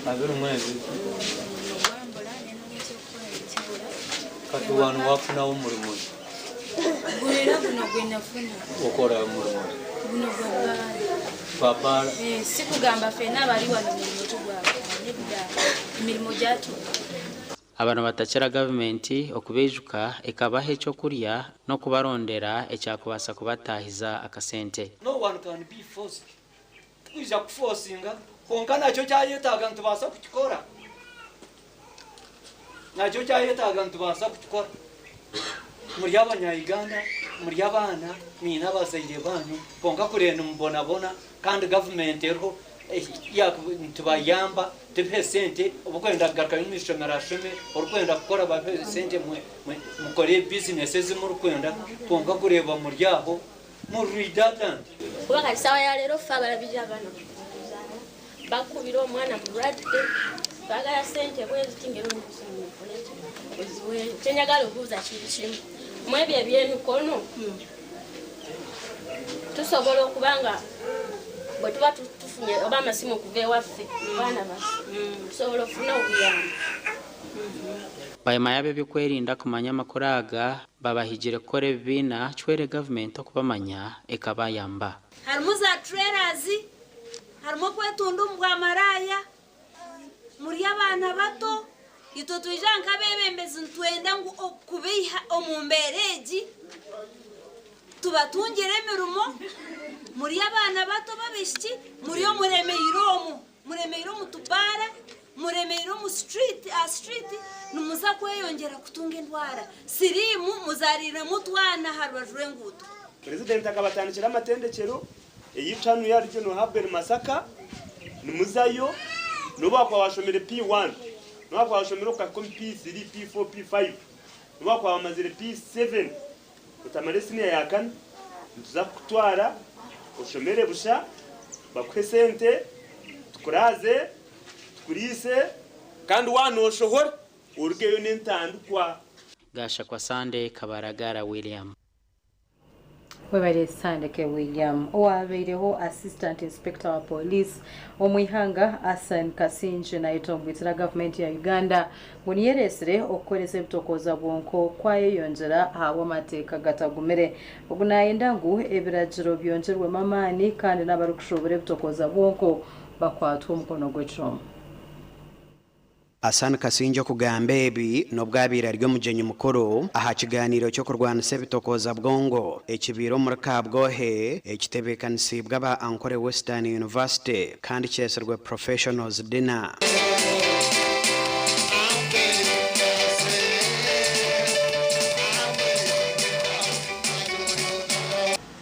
20. Abiri mwezi? Omurimo gwambura nenoonya ekyokukora nikibura. Kati wanu wafunawo murimo ki? Gurira guno gwenafuna. Okora murimo ki? Guno gwa bbaala. Gwa bbaala? Si kugamba ffenna abali wano emirimu tugwagala nedda, emirimu gyatuuma. Aba nibatakira gavumenti okubaijuka ekabaha ekyokurya n'okubarondera ekyakubaasa kubataahiza akasente. No one can be forced. Tikwija kufosinga kwonka nakyo kyayetaaga nitubaasa kukikora. Nakyo kyayetaaga nitubaasa kukikora. Muri abanya-Uganda, muri abaana, mwine abazaire banyu kwonka kuriya nimubonabona kandi gavumenti eriho nitubayamba tubihe sente orikwenda kugarukayo omu ishomero ashome, orikwenda kukora babihe sente mukore bizinesi ezi murikwenda kwonka kureeba muri aho muri redundant. Kuba kati saawa ya leero ffe abalabirira abaana kuzaala bakubira omwana mulwadde baagala ssente bweziti ngeri oziweeyo. Kyenjagala obuuza kiri kimu, mu ebyo ebyemikono tusobola okuba nga bwe tuba tufunye oba amasimu okuva ewaffe baana baffe tusobola okufuna obuyambi. Bwanyima y'ab'ebyokwerinda kumanya amakuru aga, babahigire kukora ebibiina kihwere gavumenti okubamanya ekabayamba. Harimu za trailers, harimu okwetunda omu bwamaraaya, muri abaana bato, itwe twija nk'abeebembezi nitwenda ngu okubaiha omu mbeera egi tubatungire emirimo, muri abaana bato b'abaishiki, muri omu Nimuza kweyongyera kutunga endwara. Siriimu muzaariiremu otwana aha rubaju rw'enguuto. Purezidenti akabatandikira amatendekyero, eyaitu hanu ya Regional Hub eri Masaka, nimuzayo, n'obu wakuba washomire P1, n'obu wakuba washomire okahika omu P3, P4, P5, n'obu wakuba wamazire P7 otamare siniya ya kana, nituza kukutwara oshomere busha, bakuhe sente, tukuraaze, tukuriise kandi waaba nooshohora orugeyo n'entandikwa. Gashakwa Sunday Kabaragara William. Webare Sandeke William owabaireho Assistant Inspector wa Police omu ihanga Asan Kasingye nayetombwitira gavumenti ya Uganda ngu niyo ereetsire okukoresa ebitokooza bwonko kwayeyongyera ahabw'amateeka gatagumire. Ogu nayenda ngu ebiragiro byongyerwemu amaani kandi n'abarikushuubura ebitokooza bwonko bakwatwe omukono gw'ekyoma. Asan Kasingye okugamba ebi n'obu abaire ari omugyenyi mukuru aha kiganiiro ky'okurwanisa ebitokooza bwongo ekibaire omuri Kabwohe ekitebeekanisiibwe aba Ankole Western University kandi kyetsirwe Professionals Dinner.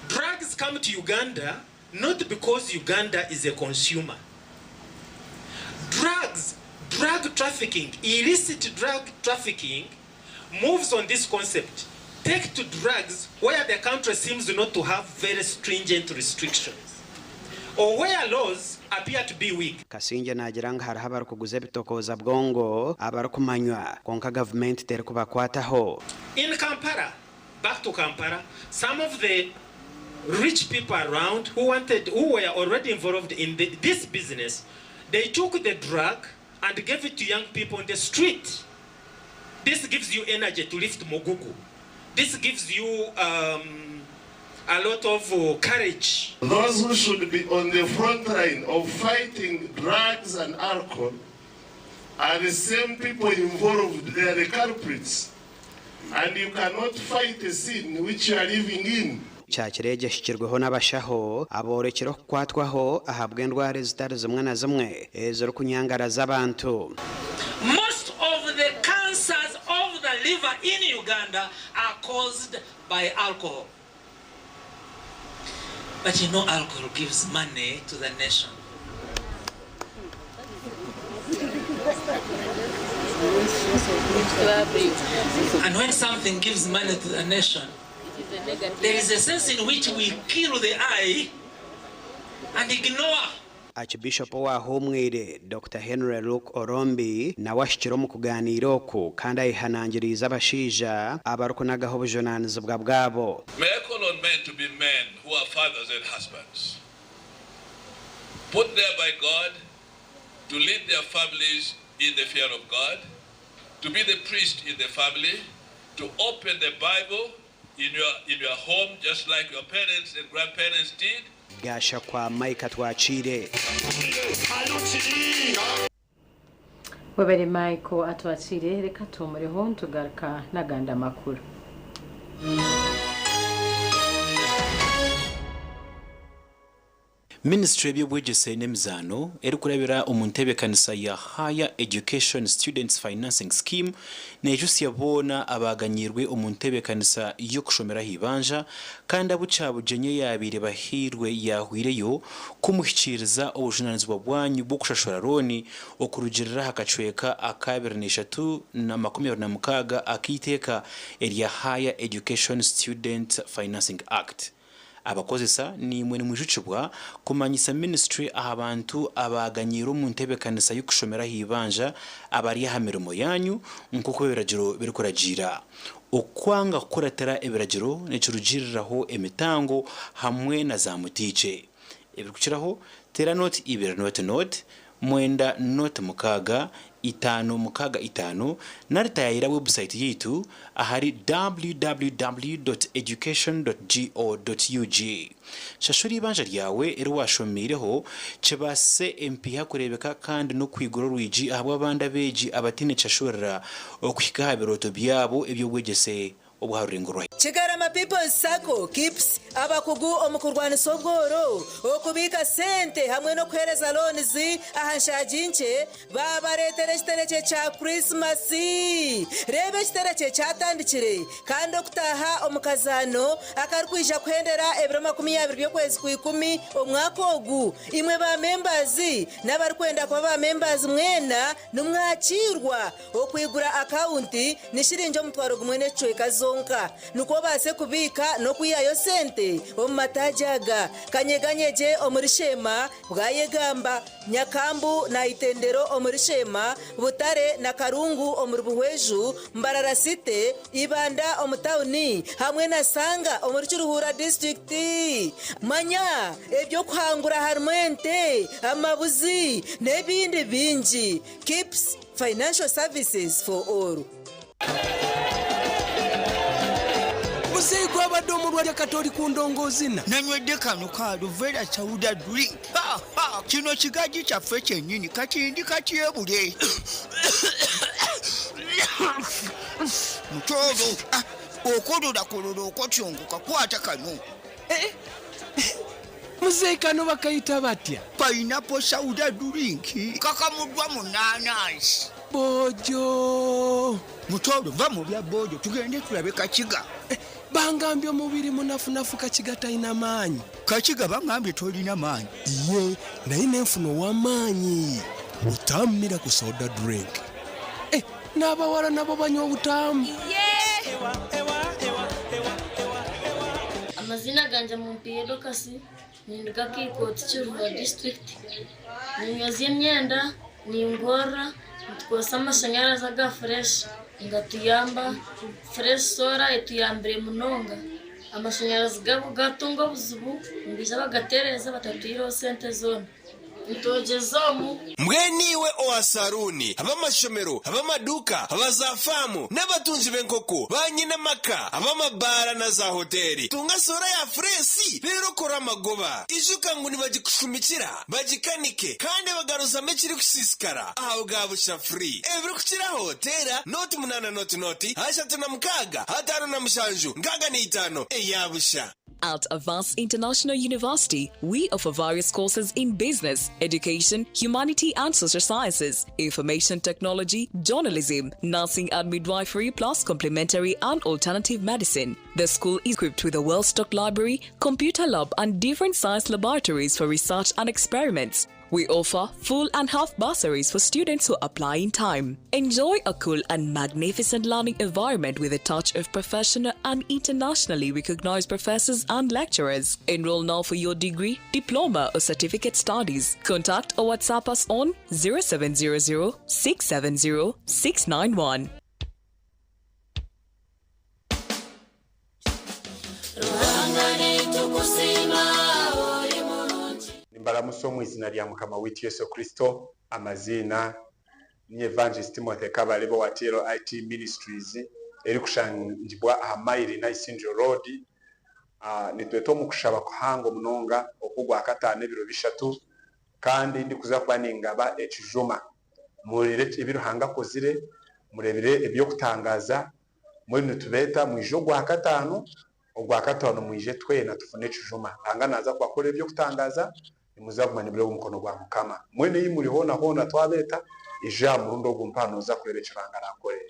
Drugs come to Uganda not because Uganda is a consumer. Drugs, drug trafficking, illicit drug trafficking moves on this concept. Take to drugs where the country seems not to have very stringent restrictions or where laws appear to be weak. Kasingye naagira ngu hariho abarikuguza ebitokooza bwongo abarikumanywa kwonka gavumenti terikubakwataho. In Kampala, back to Kampala, some of the rich people around who wanted, who were already involved in the, this business, they took the drug and gave it to young people on the street. This gives you energy to lift Mugugu. This gives you um, a lot of courage. Those who should be on the front line of fighting drugs and alcohol are the same people involved. They are the culprits. And you cannot fight a sin which you are living in. Kyakiro egi ehikirweho n'abashaho aboorekire okukwatwaho ahabw'endwara ezitari zimwe na zimwe ezirikunyangaraza abantu. Most of the cancers of the liver in Uganda are caused by alcohol. But you know alcohol gives money to the nation. And when something gives money to the nation, there is a sense in which we kill the eye and ignore Archbishop owaahumwire, Dokita Henry Luke Orombi nawe ahikire omu kugaaniira oku kandi ayehanangiriize abashaija abarikunagaho obujunaanizibwa bwabo. May I call on men to be men who are fathers and husbands, put there by God to lead their families in the fear of God, to be the priest in the family, to open the Bible in your, in your home just like your parents and grandparents did. Gashakwa Mike Atwakiire. Webare Michael Atwakiire, reka tuhumureho nitugaruka n'agandi amakuru. Minisiture y'eby'obwegyese n'emizaano erikurabira omu ntebeekanisa ya Higher Education Students Financing Scheme neejutsya boona abaaganyiirwe omu ntebeekanisa y'okushomera aha ibanja kandi abu Kyabugyenyi eyaabaire bahairwe yaahweireyo kumuhikiiriza obujunaanizibwa bwanyu bw'okushashura looni okurugiirira aha kacweka aka 23 26 ak'eiteeka erya Higher Education Student Financing Act. Abakozesa naimwe nimwijukibwa kumanyisa minisiture aha bantu abaaganyiire omu ntebeekanisa y'okushomera aha ibanja abari aha mirimo yaanyu nk'oku ebiragiro birikuragiira. Okwanga kukuratira ebiragiro nikirugiiriraho emitango hamwe na zaamutiikye. Ebirikukiraho, teera nooti ibiri nooti nooti, mwenda nooti mukaaga, itaano mukaaga itaano nari taayaayira webusayiti yaitu ahari www dot education dot go dot ug. Shashura eibanja ryawe eri waashomiireho kibaasise empiiha kureebeka kandi n'okwigura orwigi ahabw'abandi abeegi abataine kishashurira okuhika aha birooto byabo eby'obwegyese. obw'aha rurengo rwa Kigarama People's Sacco, KIPS, abakugu omu kurwanisa obworo, okubiika sente hamwe n'okuheereza loans aha nshaagi nkye baabareetera ekiterekye kya Kurisimasi. Reeba ekiterekye kyatandikire kandi okutaaha omu kazaano akarikwija kuhendera ebiro 20 by'okwezi Kwikumi omwaka ogu. Imwe ba members n'abarikwenda kuba ba members mwena nimwakiirwa. Okwigura akawunti ni shiringi 1000 n'ekicweka zonka nikwo obaase kubiika n'okwihayo sente omu mataagi aga, Kanyeganyegye omuri Sheema, Bwayegamba, Nyakambu na Itendero omuri Sheema, Butare na Karungu omuri Buhweju, Mbarara City, Ibanda omu tauni hamwe na Sanga omuri Kiruhura disiturikiti. Manya eby'okuhangura harimu ente, amabuzi n'ebindi bingi. Kips Financial Services for All. Muzeeyi gwabadde omulwadde kati oli ku ndongoozina. Nanywedde kano ka Aluvera Sauda Drink. Ha, ha, kino kigaji kyaffe kyennyini kati ndi katyebule. Mutooro, ah, okololakolola okotyongoka kwata kano. Eh, Muzeeyi kano bakayita batya? Pineapple Sauda Drink kakamuddwa mu naanansi. Boojo. Mutooro va mu bya boojo tugende tulabe Kakiga. Eh, bangambye omubiri munafunafu Kakiga talina maanyi. Kakiga bangambye tolina maanyi. Ye naye nenfuna ow'amaanyi. Butamu Miracle Soda Drink. Eh, n'abawala nabo banywa obutamu. Amaziina gangye Mumpiire Dorcas, ninduga Kiikooti Kiruhura disiturikiti. Ninyozya emyenda, ningorora, nitukozesa amashanyarazi aga fureshi nigatuyamba. Fureshi soora etuyambire munonga. Amashanyarazi gaabo gaatunga obuzibu nibaija bagatereeza batatwihireho sente zoona. Nitwogyeza omu. Mbwenu iwe owa saruuni, ab'amashomero, ab'amaduuka, aba zaafaamu, n'abatungi b'enkoko, baanyine amaka, ab'amabaara na zaahoteeri, tunga soora ya fureesi reero okore amagoba. Ijuka ngu nibagikushumikira, bagikanike, kandi bagaruzamu ekirikusiisikara aha bwa busha free. Ebirikukiraho teera 08 00 36 57 65 eya busha. At Avance International University, we offer various courses in business, education, humanity and social sciences, information technology, journalism, nursing and midwifery, plus complementary and alternative medicine. The school is equipped with a well-stocked library, computer lab and different science laboratories for research and experiments. We offer full and half bursaries for students who apply in time. Enjoy a cool and magnificent learning environment with a touch of professional and internationally recognized professors and lecturers. Enroll now for your degree, diploma, or certificate studies. Contact or WhatsApp us on 0700 670 691. Nimbaramusa omu izina rya Mukama waitu Yesu Kristo. Amaziina ni Evangelist Timothy Kabarebe owa TLIT Ministries erikushangibwa aha Maili na Isingiro Road. Nitweta omu kushaba kuhango munonga okw'Ogwakataano ebiro bishatu kandi ndikuza kuba ningaba ekijuma. Muhurire ebi Ruhanga akozire, mureebire eby'okutangaaza. Mbwenu nitubeeta mwije Ogwakataano, Ogwakataano mwije twena tufune ekijuma. Ruhanga naaza kubakorera eby'okutangaaza, nimuza kuguma nimureeba omukono gwa Mukama. Mbwenu ei muri hoona hoona twabeeta, ija aha murundi ogu mpaha nooza kureeba eki Ruhanga araakore.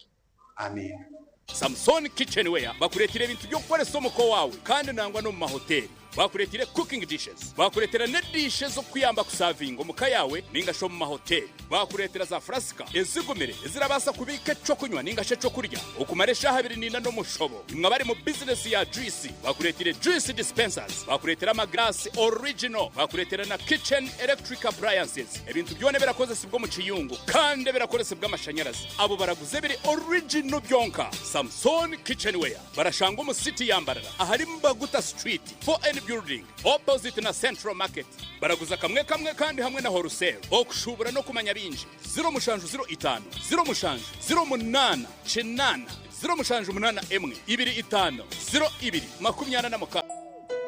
Amiina. Samson Kitchenware bakureetire ebintu by'okukoresa omuka owaawe kandi nangwa n'omu mahoteeri. Bakureetire cooking dishes, bakureetera n'ediisha ez'okukuyamba kusavinga omuka yaawe ninga shi omu mahoteeri. Bakureetera za furasika ezigumire ezirabaasa kubiika eky'okunywa ninga shi eky'okurya okumara eshaaha abiri n'ina n'omushobo. Imwe abari mu bizinesi ya juyisi, bakureetire juice dispensers, bakureetera amagiraasi original, bakureetera na kitchen electric appliances. Ebintu byona ebirakozesibwa omu kiyungu kandi ebirakoresibwa amashanyarazi. Abo baraguza ebiri original byonka. Samson Kitchenware barashangwa omu city ya Mbarara ahari Mbaguta Street, 4N Building, opposite na Central Market. Baraguza kamwe kamwe kandi hamwe na wholesale. Okushuubura n'okumanya bingi, 07 05 07 08 8 07 81 25 02 46.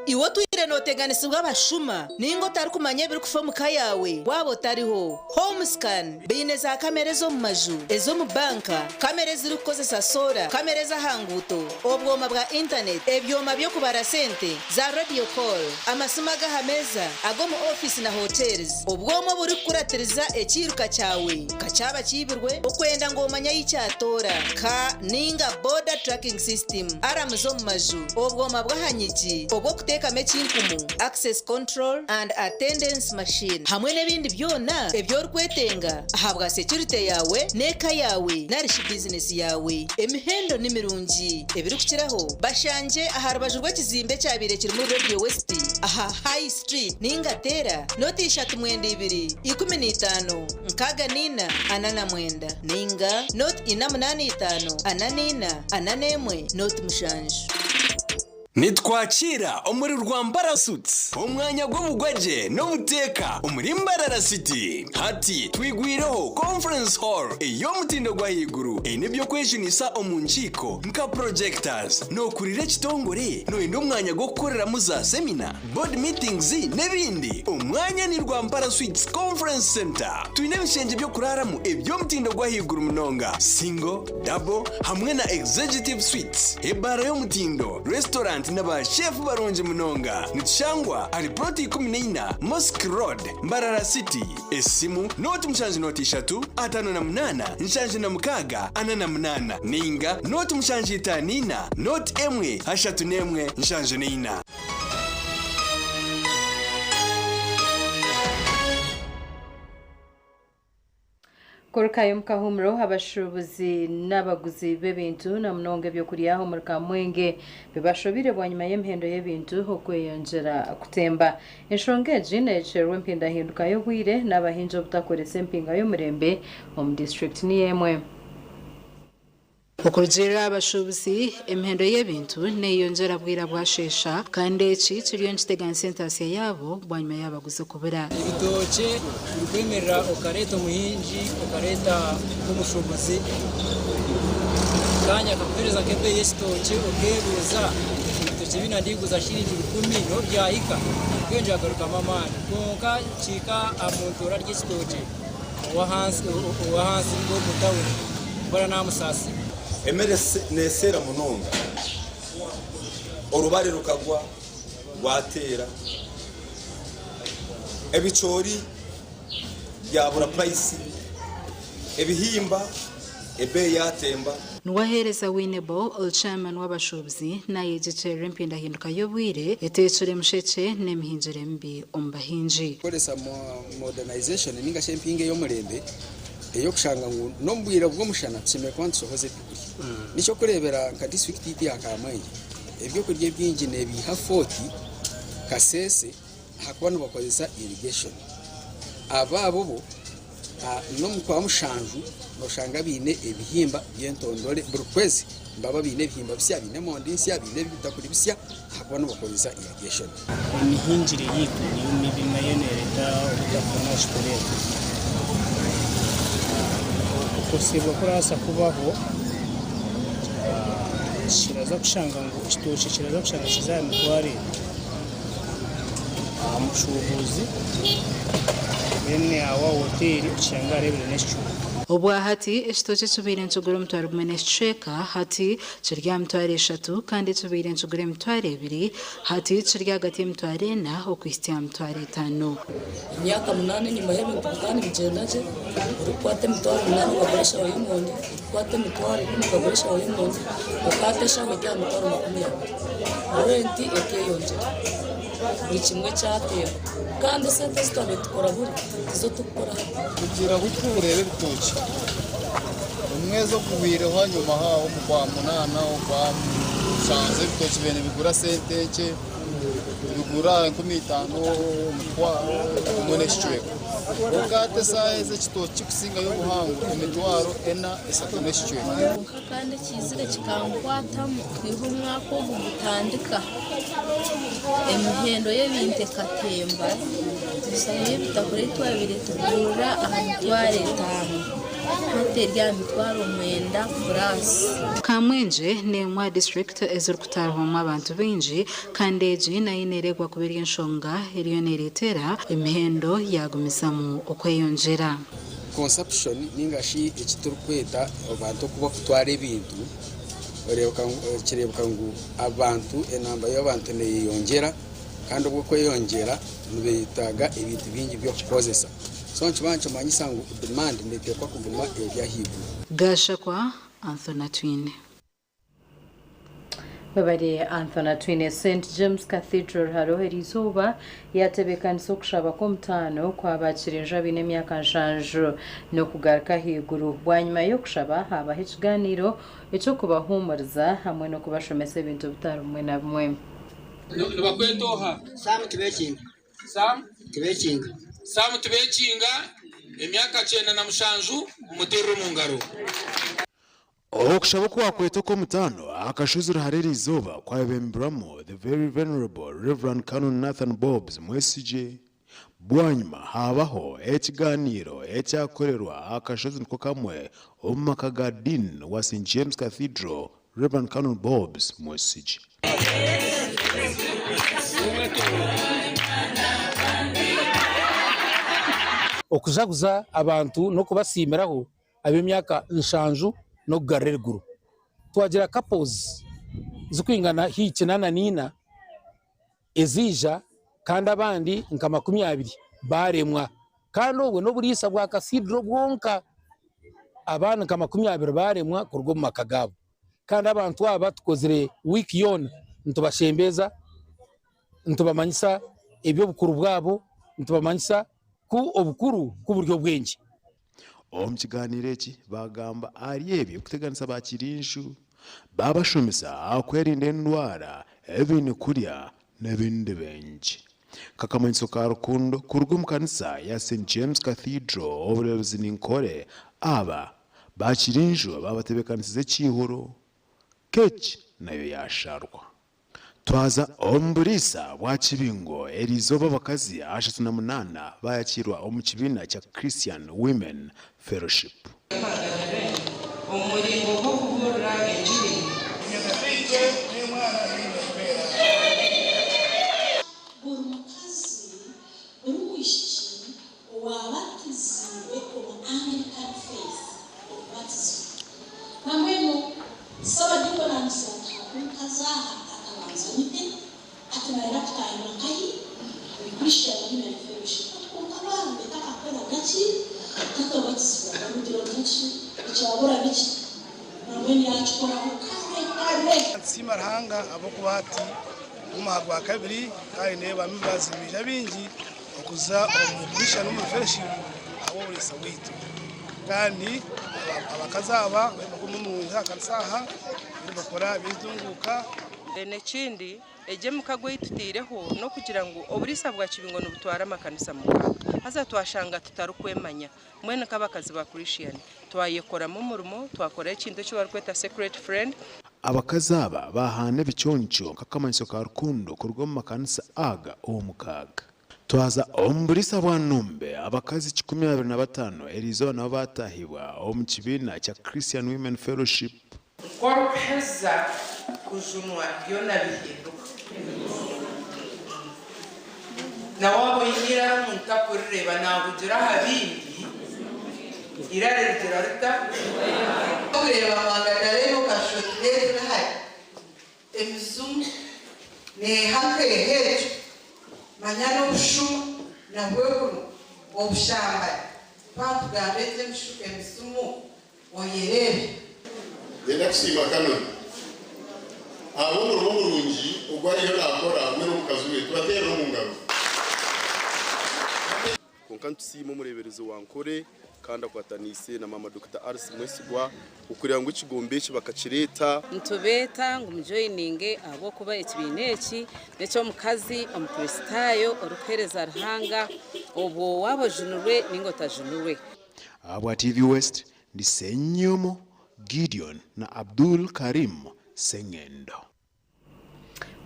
Iwe otwire Otwire nooteganisibwa abashuma nainga otarikumanya ebirikufa omu ka yaawe waaba otariho? Homescan baine za kamera ez'omu maju, ez'omu banka, kamera ezirikukozesa soora, kamera ez'aha nguuto, obwoma bwa intaneti, ebyoma by'okubara sente, za radio call, amasimu ag'aha meeza, ag'omu ofiisi na hotels, obwoma oburikukuratiriza ekiiruka kyawe nka kyaba kiibirwe, okwenda ngu omanye ahi kyatoora, ka nainga border tracking system, aramu z'omu maju, obwoma bw'aha nyigi, obw'okuteekamu ekinkumu, access control and attendance machine, hamwe n'ebindi byona ebi orikwetenga ahabwa securite yaawe n'eka yaawe nari shi bizinesi yaawe. Emihendo ni mirungi. Ebirikukiraho, bashangye aha rubaju rw'ekizimbe ekyabaire kirimu Radio West aha High Street nainga teera noti ishatu mwenda ibiri, 15, 64, 49 nainga noti ina munaana itaano, 44, 41, noti mushanju. Nitwakiira omuri Rwampara Suites, omwanya gw'obugwagye n'obuteeka omuri Mbarara City. Hati twigwireho Conference Hall ey'omutindo gw'ahaiguru eine eby'okwejunisa omu nkiiko nka projectors. Nookurira ekitongore? Nooyenda omwanya gw'okukoreramu za semina, board meetings n'ebindi? Omwanya ni Rwampara Suites Conference Centre. Twine ebishengye by'okuraaramu eby'omutindo gw'ahaiguru munonga, single, double hamwe na executive suites, ebaara y'omutindo, restaurant na ba chef barungi munonga. Nitushangwa ahari plot 14 Mosque Road, Mbarara City. Esimu, nooti mushanju nooti ishatu, 58, 76, 48 nainga nooti mushanju itaano ina, nooti emwe, ashatu n'emwe, 74. Kurukayo omu kahuumuro, abashuubuzi n'abaguzi b'ebintu na munonga ebyokurya omuri Kamwenge bibashobire bwanyima y'emihendo y'ebintu okweyongyera kutemba. Enshonga egi neekyerwa empindahinduka y'obwire n'abahingi obutakoresa empinga y'omurembe omu disiturikiti niyo emwe. Okurugiirira aha bashuubuzi, emihendo y'ebintu neyeyongyera bwira bwasheesha kandi eki kiriyo nikiteganisa entaasya yaabo bwanyima y'abaguzi kubura. Ebitookye birikwemerera okareeta omuhingi okareeta nk'omushuubuzi kanya akakuheereza nk'ebeeyi y'ekitookye okeebuuza ebitookye ebi nandiguza shiringi rukumi niho byahika mbwenu byagarukamu amaani kwonka kihika aha muntu orarya ekitookye ow'ahansi omu tawuni mbwenu namusaasira. Emere neseera munonga, orubare rukagwa rwateera, ebicoori byabura purayisi, ebihimba ebeeyi yatemba. Niwe aheereza Winebo, ori chairman w'abashuubuzi, naayegyekyerera empindahinduka y'obwire eteekire emushekye n'emihingire mibi omu bahingi. Kukoresa modernization ninga shi empinga ey'omurembe ey'okushanga ngu n'omu bwire bw'omushana tushemereire kuba nitusohoza ebyokurya. N'eky'okureebera nka disiturikiti yaitu ya Kamwengye, ebyokurya ebingi neebiiha Fort Kasese ahakuba nibakozesa irrigation. Abaabo bo n'omu kwa mushanju noshanga baine ebihimba by'entondore buri kwezi nibaba baine ebihimba bisya, baine emondi nsya, baine ebitakuri bisya ahakuba nibakozesa irrigation. Emihingire yaitu niyo mibi nayo neereeta obutafuna kitureeta. Okukosibwa kurabaasa kubaho kiraza kushanga ngu ekitookye kiraza kushanga kiza aha mitwaro ebiri aha mushuubuzi then aho aha hoteeri okishange ahari ebiri n'ekicweka. Obwahati ekitookye ekibaire nikigura omutwaro gumwe n'ekicweka hati kiri aha mitwaro eshatu kandi ekibaire nikigura emitwaro ebiri hati kiri ahagati y'emitwaro ena okuhitsya aha mitwaro etaano. Emyaka munaana enyima ebintu bikaba nibigyenda gye, orikukwata 800 okagura eshaho y'emondi, orikukwata 10000 okagura eshaho y'emondi, okaata eshaho eri aha 200,000. Renti ekeyongyera, buri kimwe kyatemba kandi esente ezi twabaire tukora buri tizo turikukora hati. Kugira ngu tureebe ebitookye omwezi oguhweireho ahanyima aho omu kwa munaana okwa mushanju ebitookye bibaire nibigura sente nkye nibigura 5000 omutwaro gumwe n'ekicweka kwonka hati esaaha ezi ekitookye ekirikusingayo obuhango 4000 3 n'ekicweka. Kwonka kandi ekiizire kikankwatamu kwiha omwaka ogu gutandika, emihendo y'ebintu ekatemba. Eshaho y'ebitakuri ei twabaire tugurira aha mitwaro etaano hati eri aha mitwaro mwenda puraasi. Kamwengye n'emwe aha disiturikiti ezirikutaahwamu abantu baingi kandi egi nayo neereebwa kuba eri enshonga eriyo neereetera emihendo yaagumizamu okweyongyera. Consumption ninga shi eki turikweta abantu oku bakutwara ebintu kireebeka ngu abantu enamba y'abantu neyeyongyera kandi obwo okweyongyera nibetaaga ebintu bingi by'okukozesa so nikiba nikimanyisa ngu demand neteekwa kuguma eri ahaiguru. Gashakwa Anthony Atwine. Webare Anthony Atwine. St James Cathedral hariho eriizooba yatebeekanisa okushaba kw'omutaano kw'abaakira enju abaine emyaka nshanju n'okugaruka ahaiguru. Bwanyima y'okushaba haabaho ekigaaniiro eky'okubahuumuriza hamwe n'okubashomesa ebintu bitari bimwe na bimwe. Nibakweta oha? Sam Tibekinga. Sam? Tibekinga. Sam Tibekinga, emyaka 97, mumuteerere omu ngaro. Okushaba oku wakweta okw'omutaano aha kashozi Ruhara eriizooba kwayebemberwamu The Very Venerable Rev Canon Nathan Bobbs Mwesigye. Bwanyima haabaho ekigaaniiro ekyakorerwa aha kashozi niko kamwe omu maka ga Dean wa St James Cathedral Rev Canon Bobbs Mwesigye. Okujaguza abantu n'okubasiimiraho ab'emyaka nshanju n'okugarura eriguru. Twagira couples zirikwingana haihi kinaana n'ina eziija kandi abandi nka 20 baaremwa. Kandi obwo n'oburiisa bwa Cathedral bwonka. Abandi nka 20 baaremwa kuruga omu maka gaabo. Kandi abantu aba tukozire wiiki yoona nitubashembeza, nitubamanyisa eby'obukuru bwabo, nitubamanyisa ku obukuru ku buri obwengye. Omu kigaaniiro eki, baagamba ahari ebi ebirikuteganisa ba Kirinshu, baabashomesa aha kwerinda endwara, ebi baine kurya n'ebindi bingi. Nk'akamanyiso ka rukundo kuruga omu kanisa ya St James Cathedral obureeberezi Ninkore, aba ba Kirinshu baabatebeekanisiza ekiihuro, keeki nayo yaasharwa. Twaza omu buriisa bwa Kibingo eriizooba abakazi 38 baayakiirwa omu kibiina kya Christian Women Fellowship. Omu muringo gw'okubuurira engiri. Buri mukazi, buri mwishiki owaabatiziibwe omu Anglican faith, okubatizibwa. Nambwenu Ssabadinkoni angira ati, Hariho omukazi aha akabanza anyite, ati nayenda kutaahibwa nkahi? Omu Christian Women Fellowship. Ati kwonka bambe takakoraga ki? Takabatizibwaga. Bamugira ngu ki? Ekyabura niki? Nambwenu yaakikoraho kare kare. Nitusiima Ruhanga ahabw'okuba hati n'omwaka gwa kabiri kandi ndeeba members nibaija baingi okuza omu Christian Women Fellowship ahabw'oburiisa bwaitu. Kandi abakazi aba bariyo nibaguma omu kanisa aha bariyo nibakora eby'entunguuka. N'ekindi, egi emikago ei tutaireho n'okugira ngu oburiisa bwa Kibingo nibutwara amakanisa mukaaga haza twashanga tutarikwemanya mbwenu nk'abakazi ba Christian twayekoramu omurimo twakora ekintu eki barikweta secret friend. Abakazi aba bahaana ebiconco nk'akamanyiso ka rukundo kuruga omu makanisa aga omukaaga. Twaza omu buriisa bwa Numbe, abakazi 25 eriizooba nabo baataahibwa omu kibiina kya Christian Women Fellowship. Ku orikuheza kujunwa byona bihinduka. Na waaba oine eiraro omuntu takurireeba naahugira aha bindi, eiraro rigira rita? Okureeba Mwangadare okashusha oti n'eziri hare. Emizimu neeha nkeeha egyo, manya n'obushuma nabwo buri obushambani. Twatugamba egyo emizimu oyereebe. Niinyenda kusiima Canon ahabw'omurimo murungi ogu ariyo naakora we n'omukazi we. Tubateerere omu ngaro. Kwonka nitusiima omureeberezi wa Nkore kandi akwataniise na maama Dokita Alice Mwesigwa okureeba ngu ekigombe eki bakakireeta. Nitubeeta ngu mujoyininge ahabw'okuba ekibiina eki n'eky'omukazi Omukristaayo orikuheereza Ruhanga, obwo waaba ojunirwe nainga otajunirwe. Ahabwa TV West, ndi Ssenyomo Gideon na Abdul Karim Ssengendo.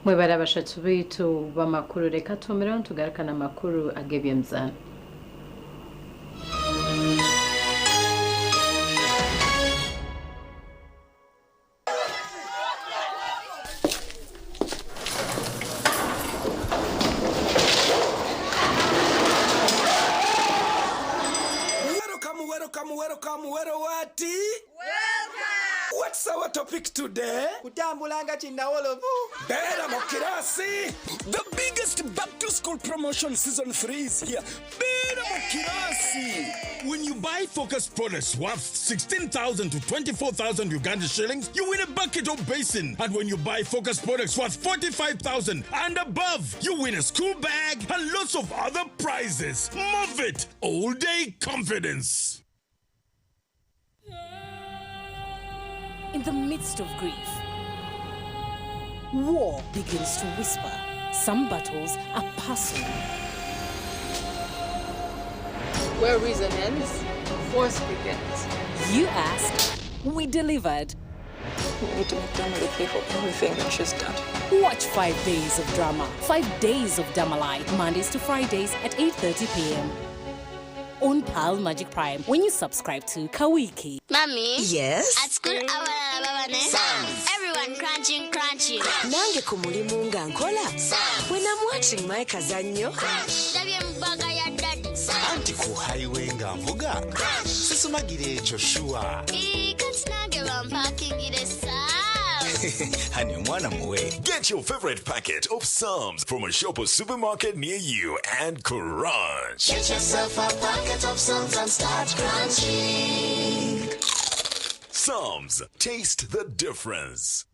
Mwebare abashatu baitu b'amakuru, reka tuhumireho nitugaruka n'amakuru ag'eby'emizaano. Welcome, welcome, welcome, welcome, what? Welcome! What's our topic today? Kutambula nga kinnawolovu. Beera mu kirasi. The biggest back to school promotion season 3 is here. Beera mu kirasi. When you buy Focus products worth 16,000 to 24,000 Uganda shillings, you win a bucket or basin. And when you buy Focus products worth 45,000 and above, you win a school bag and lots of other prizes. Move it! All day confidence. In the midst of grief, war begins to whisper. Some battles are personal. Where reason ends, force begins. You asked, we delivered. We need to make Damali pay for everything that she's done. Watch 5 Days of Drama, 5 Days of Damalai, Mondays to Fridays at 8:30 p.m. on Pearl Magic Prime when you subscribe to Kawiki. Mommy? Yes? At school, abalala baba ne Everyone crunching, crunching. Nange ku mulimu nga nkola. When I'm watching my kazannyo. Ndabye mu bag ya daddy. Anti ku highway nga nvuga sisumagira ekyo sure. Ii, kati nange bampakingire Honey, omwana muwe. Get your favorite packet of Psalms from a shop or supermarket near you and crunch. Get yourself a packet of Psalms and start crunching. Psalms, taste the difference.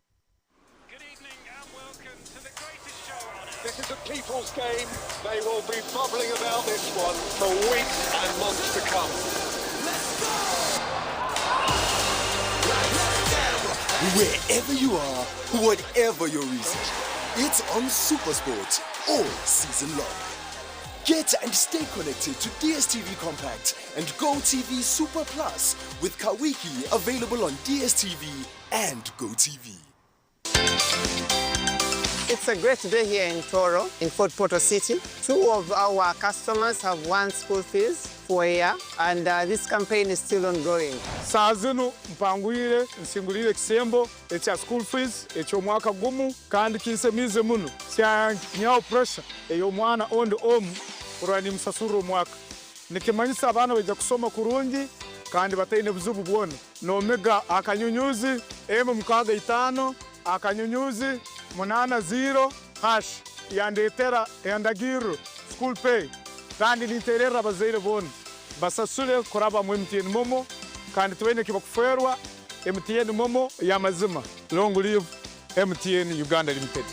This is a people's game. They will be bubbling about this one for weeks and months to come. Wherever you are, whatever your reason, it's on Supersport all season long. Get and stay connected to DSTV Compact and GoTV Super Plus with Kawiki available on DSTV and GoTV. It's a great day here in Toro, in Fort Portal City. Two of our customers have won school fees for a year, and this campaign is still ongoing. Saa zinu mpangwire nsingulire ekisembo ekya school fees eky'omwaka gumu kandi kinsemiize muno kyanyaho pressure ey'omwana ondi omu kurora nimusasurra omwaka nikimanyisa abaana baija kusoma kurungi kandi bataine buzibu bwona. Nomiga akanyunyuzi emu 65 akanyunyuzi 80# yandetera endagirro school pay kandi nintererra abazaire boona basasule kuraba mu MTN MoMo kandi tubaine kibakuferwa. MTN MoMo y'amazima. Long live MTN Uganda Limited.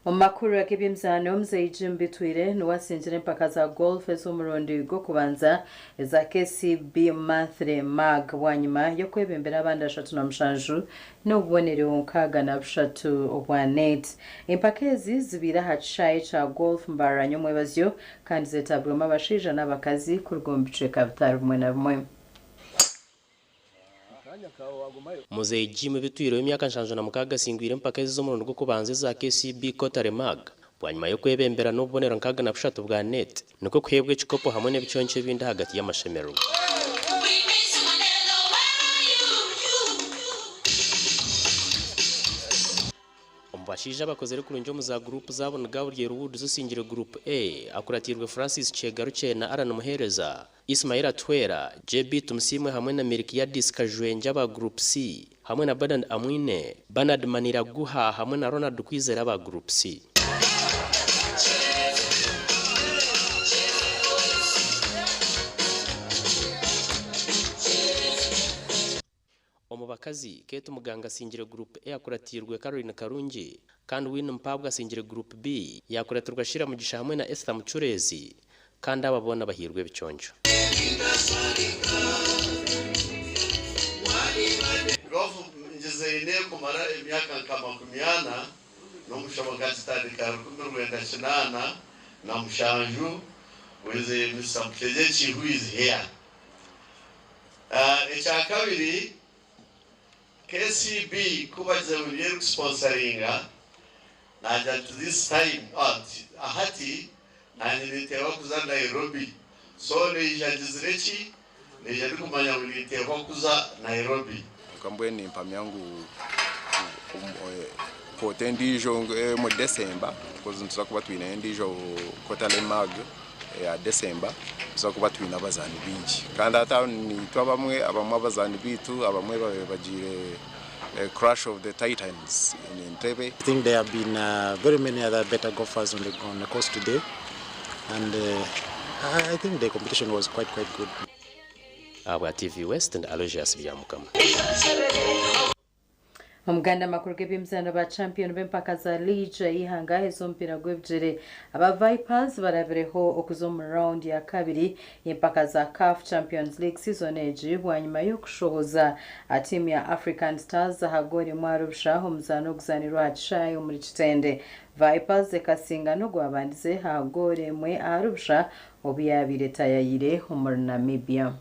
Omu makuru ag'ebyemizaano, omuzeeyi Jim Bitwire niwe asingire empaka za golf ez'omurundi gw'okubanza eza KCB Monthly Mag bwanyima y'okwebembera abandi 37 n'obubonero 63 obwa net. Empaka ezi zibaire aha kishaayi kya golf Mbarara nyomwebazyo kandi zetabwemu abashaija n'abakazi kuruga omu bicweka bitari bimwe na bimwe. Muzeeyi Jim Bitwire w'emyaka 76 asingwire empaka ezi z'omurundi gw'okubanza eza KCB Quarterly Mag bwanyima y'okwebembera n'obubonero 63 bwa net nikwo kuheebwa ekikopo hamwe n'ebiconco ebindi ahagati y'amashemererwa. Omu bashaija abakozire kurungi omu za gurupu zaabo ni Gabriel Woods osingire gurupu A akuratirwe Francis Chegaruche na Alan Muhereza, Ismail Atwera, JB Tumusimwe hamwe na Melkiadis Kajwenja aba gurupu C hamwe na Bernard Amwine, Bernard Maniraguha hamwe na Ronald Kwizera aba gurupu C. Omu bakazi, Kate Muganga asingire gurupu A akuratirwe Caroline Karungi kandi Win Mpabwa asingire gurupu B yakuratirwa Shira Mugisha hamwe na Esther Mucurezi kandi aba boona bahirwe ebiconco. Golf ngizeine kumara emyaka nka 40 n'omushoma nkagitandika 1980. na mushanju with Mr. Mutegyeki who is here. Ekyakabiri, KCB kubagize ngu niyo erikusponsoringa, nagira nti this time ahati nanye ninteekwa kuza Nairobi, so neija ngizire ki, neija ndikumanya ngu ninteekwa kuza Nairobi. Nka mbwenu nimpamya ngu quarter endiijo omu December, because nituza kuba twineyo endiijo quarterly mag eya December, nituza kuba twine abazaani baingi. Kandi hati nitwe abamwe, abamwe abazaani baitu abamwe babaire bagiire Clash of the Titans in Entebbe. I think there have been very many other better golfers on the course today, and I think the competition was quite quite good. Ahabwa TV West ndi Aloysius Byamukama. Omuganda amakuru g'eby'emizaano, ba champion b'empaka za liigi ey'ihanga ez'omupiira gw'ebigyere aba Vipers barabireho okuza omu round ya kabiri y'empaka za CAF Champions League season egi, bwanyima y'okushohoza tiimu ya African Stars aha goori emwe ahari busha omuzaano oguzanirwa aha kishaayi omuri Kitende. Vipers ekasinga n'ogwabandize aha goori emwe ahari busha obu yabaire etayayire omuri Namibia.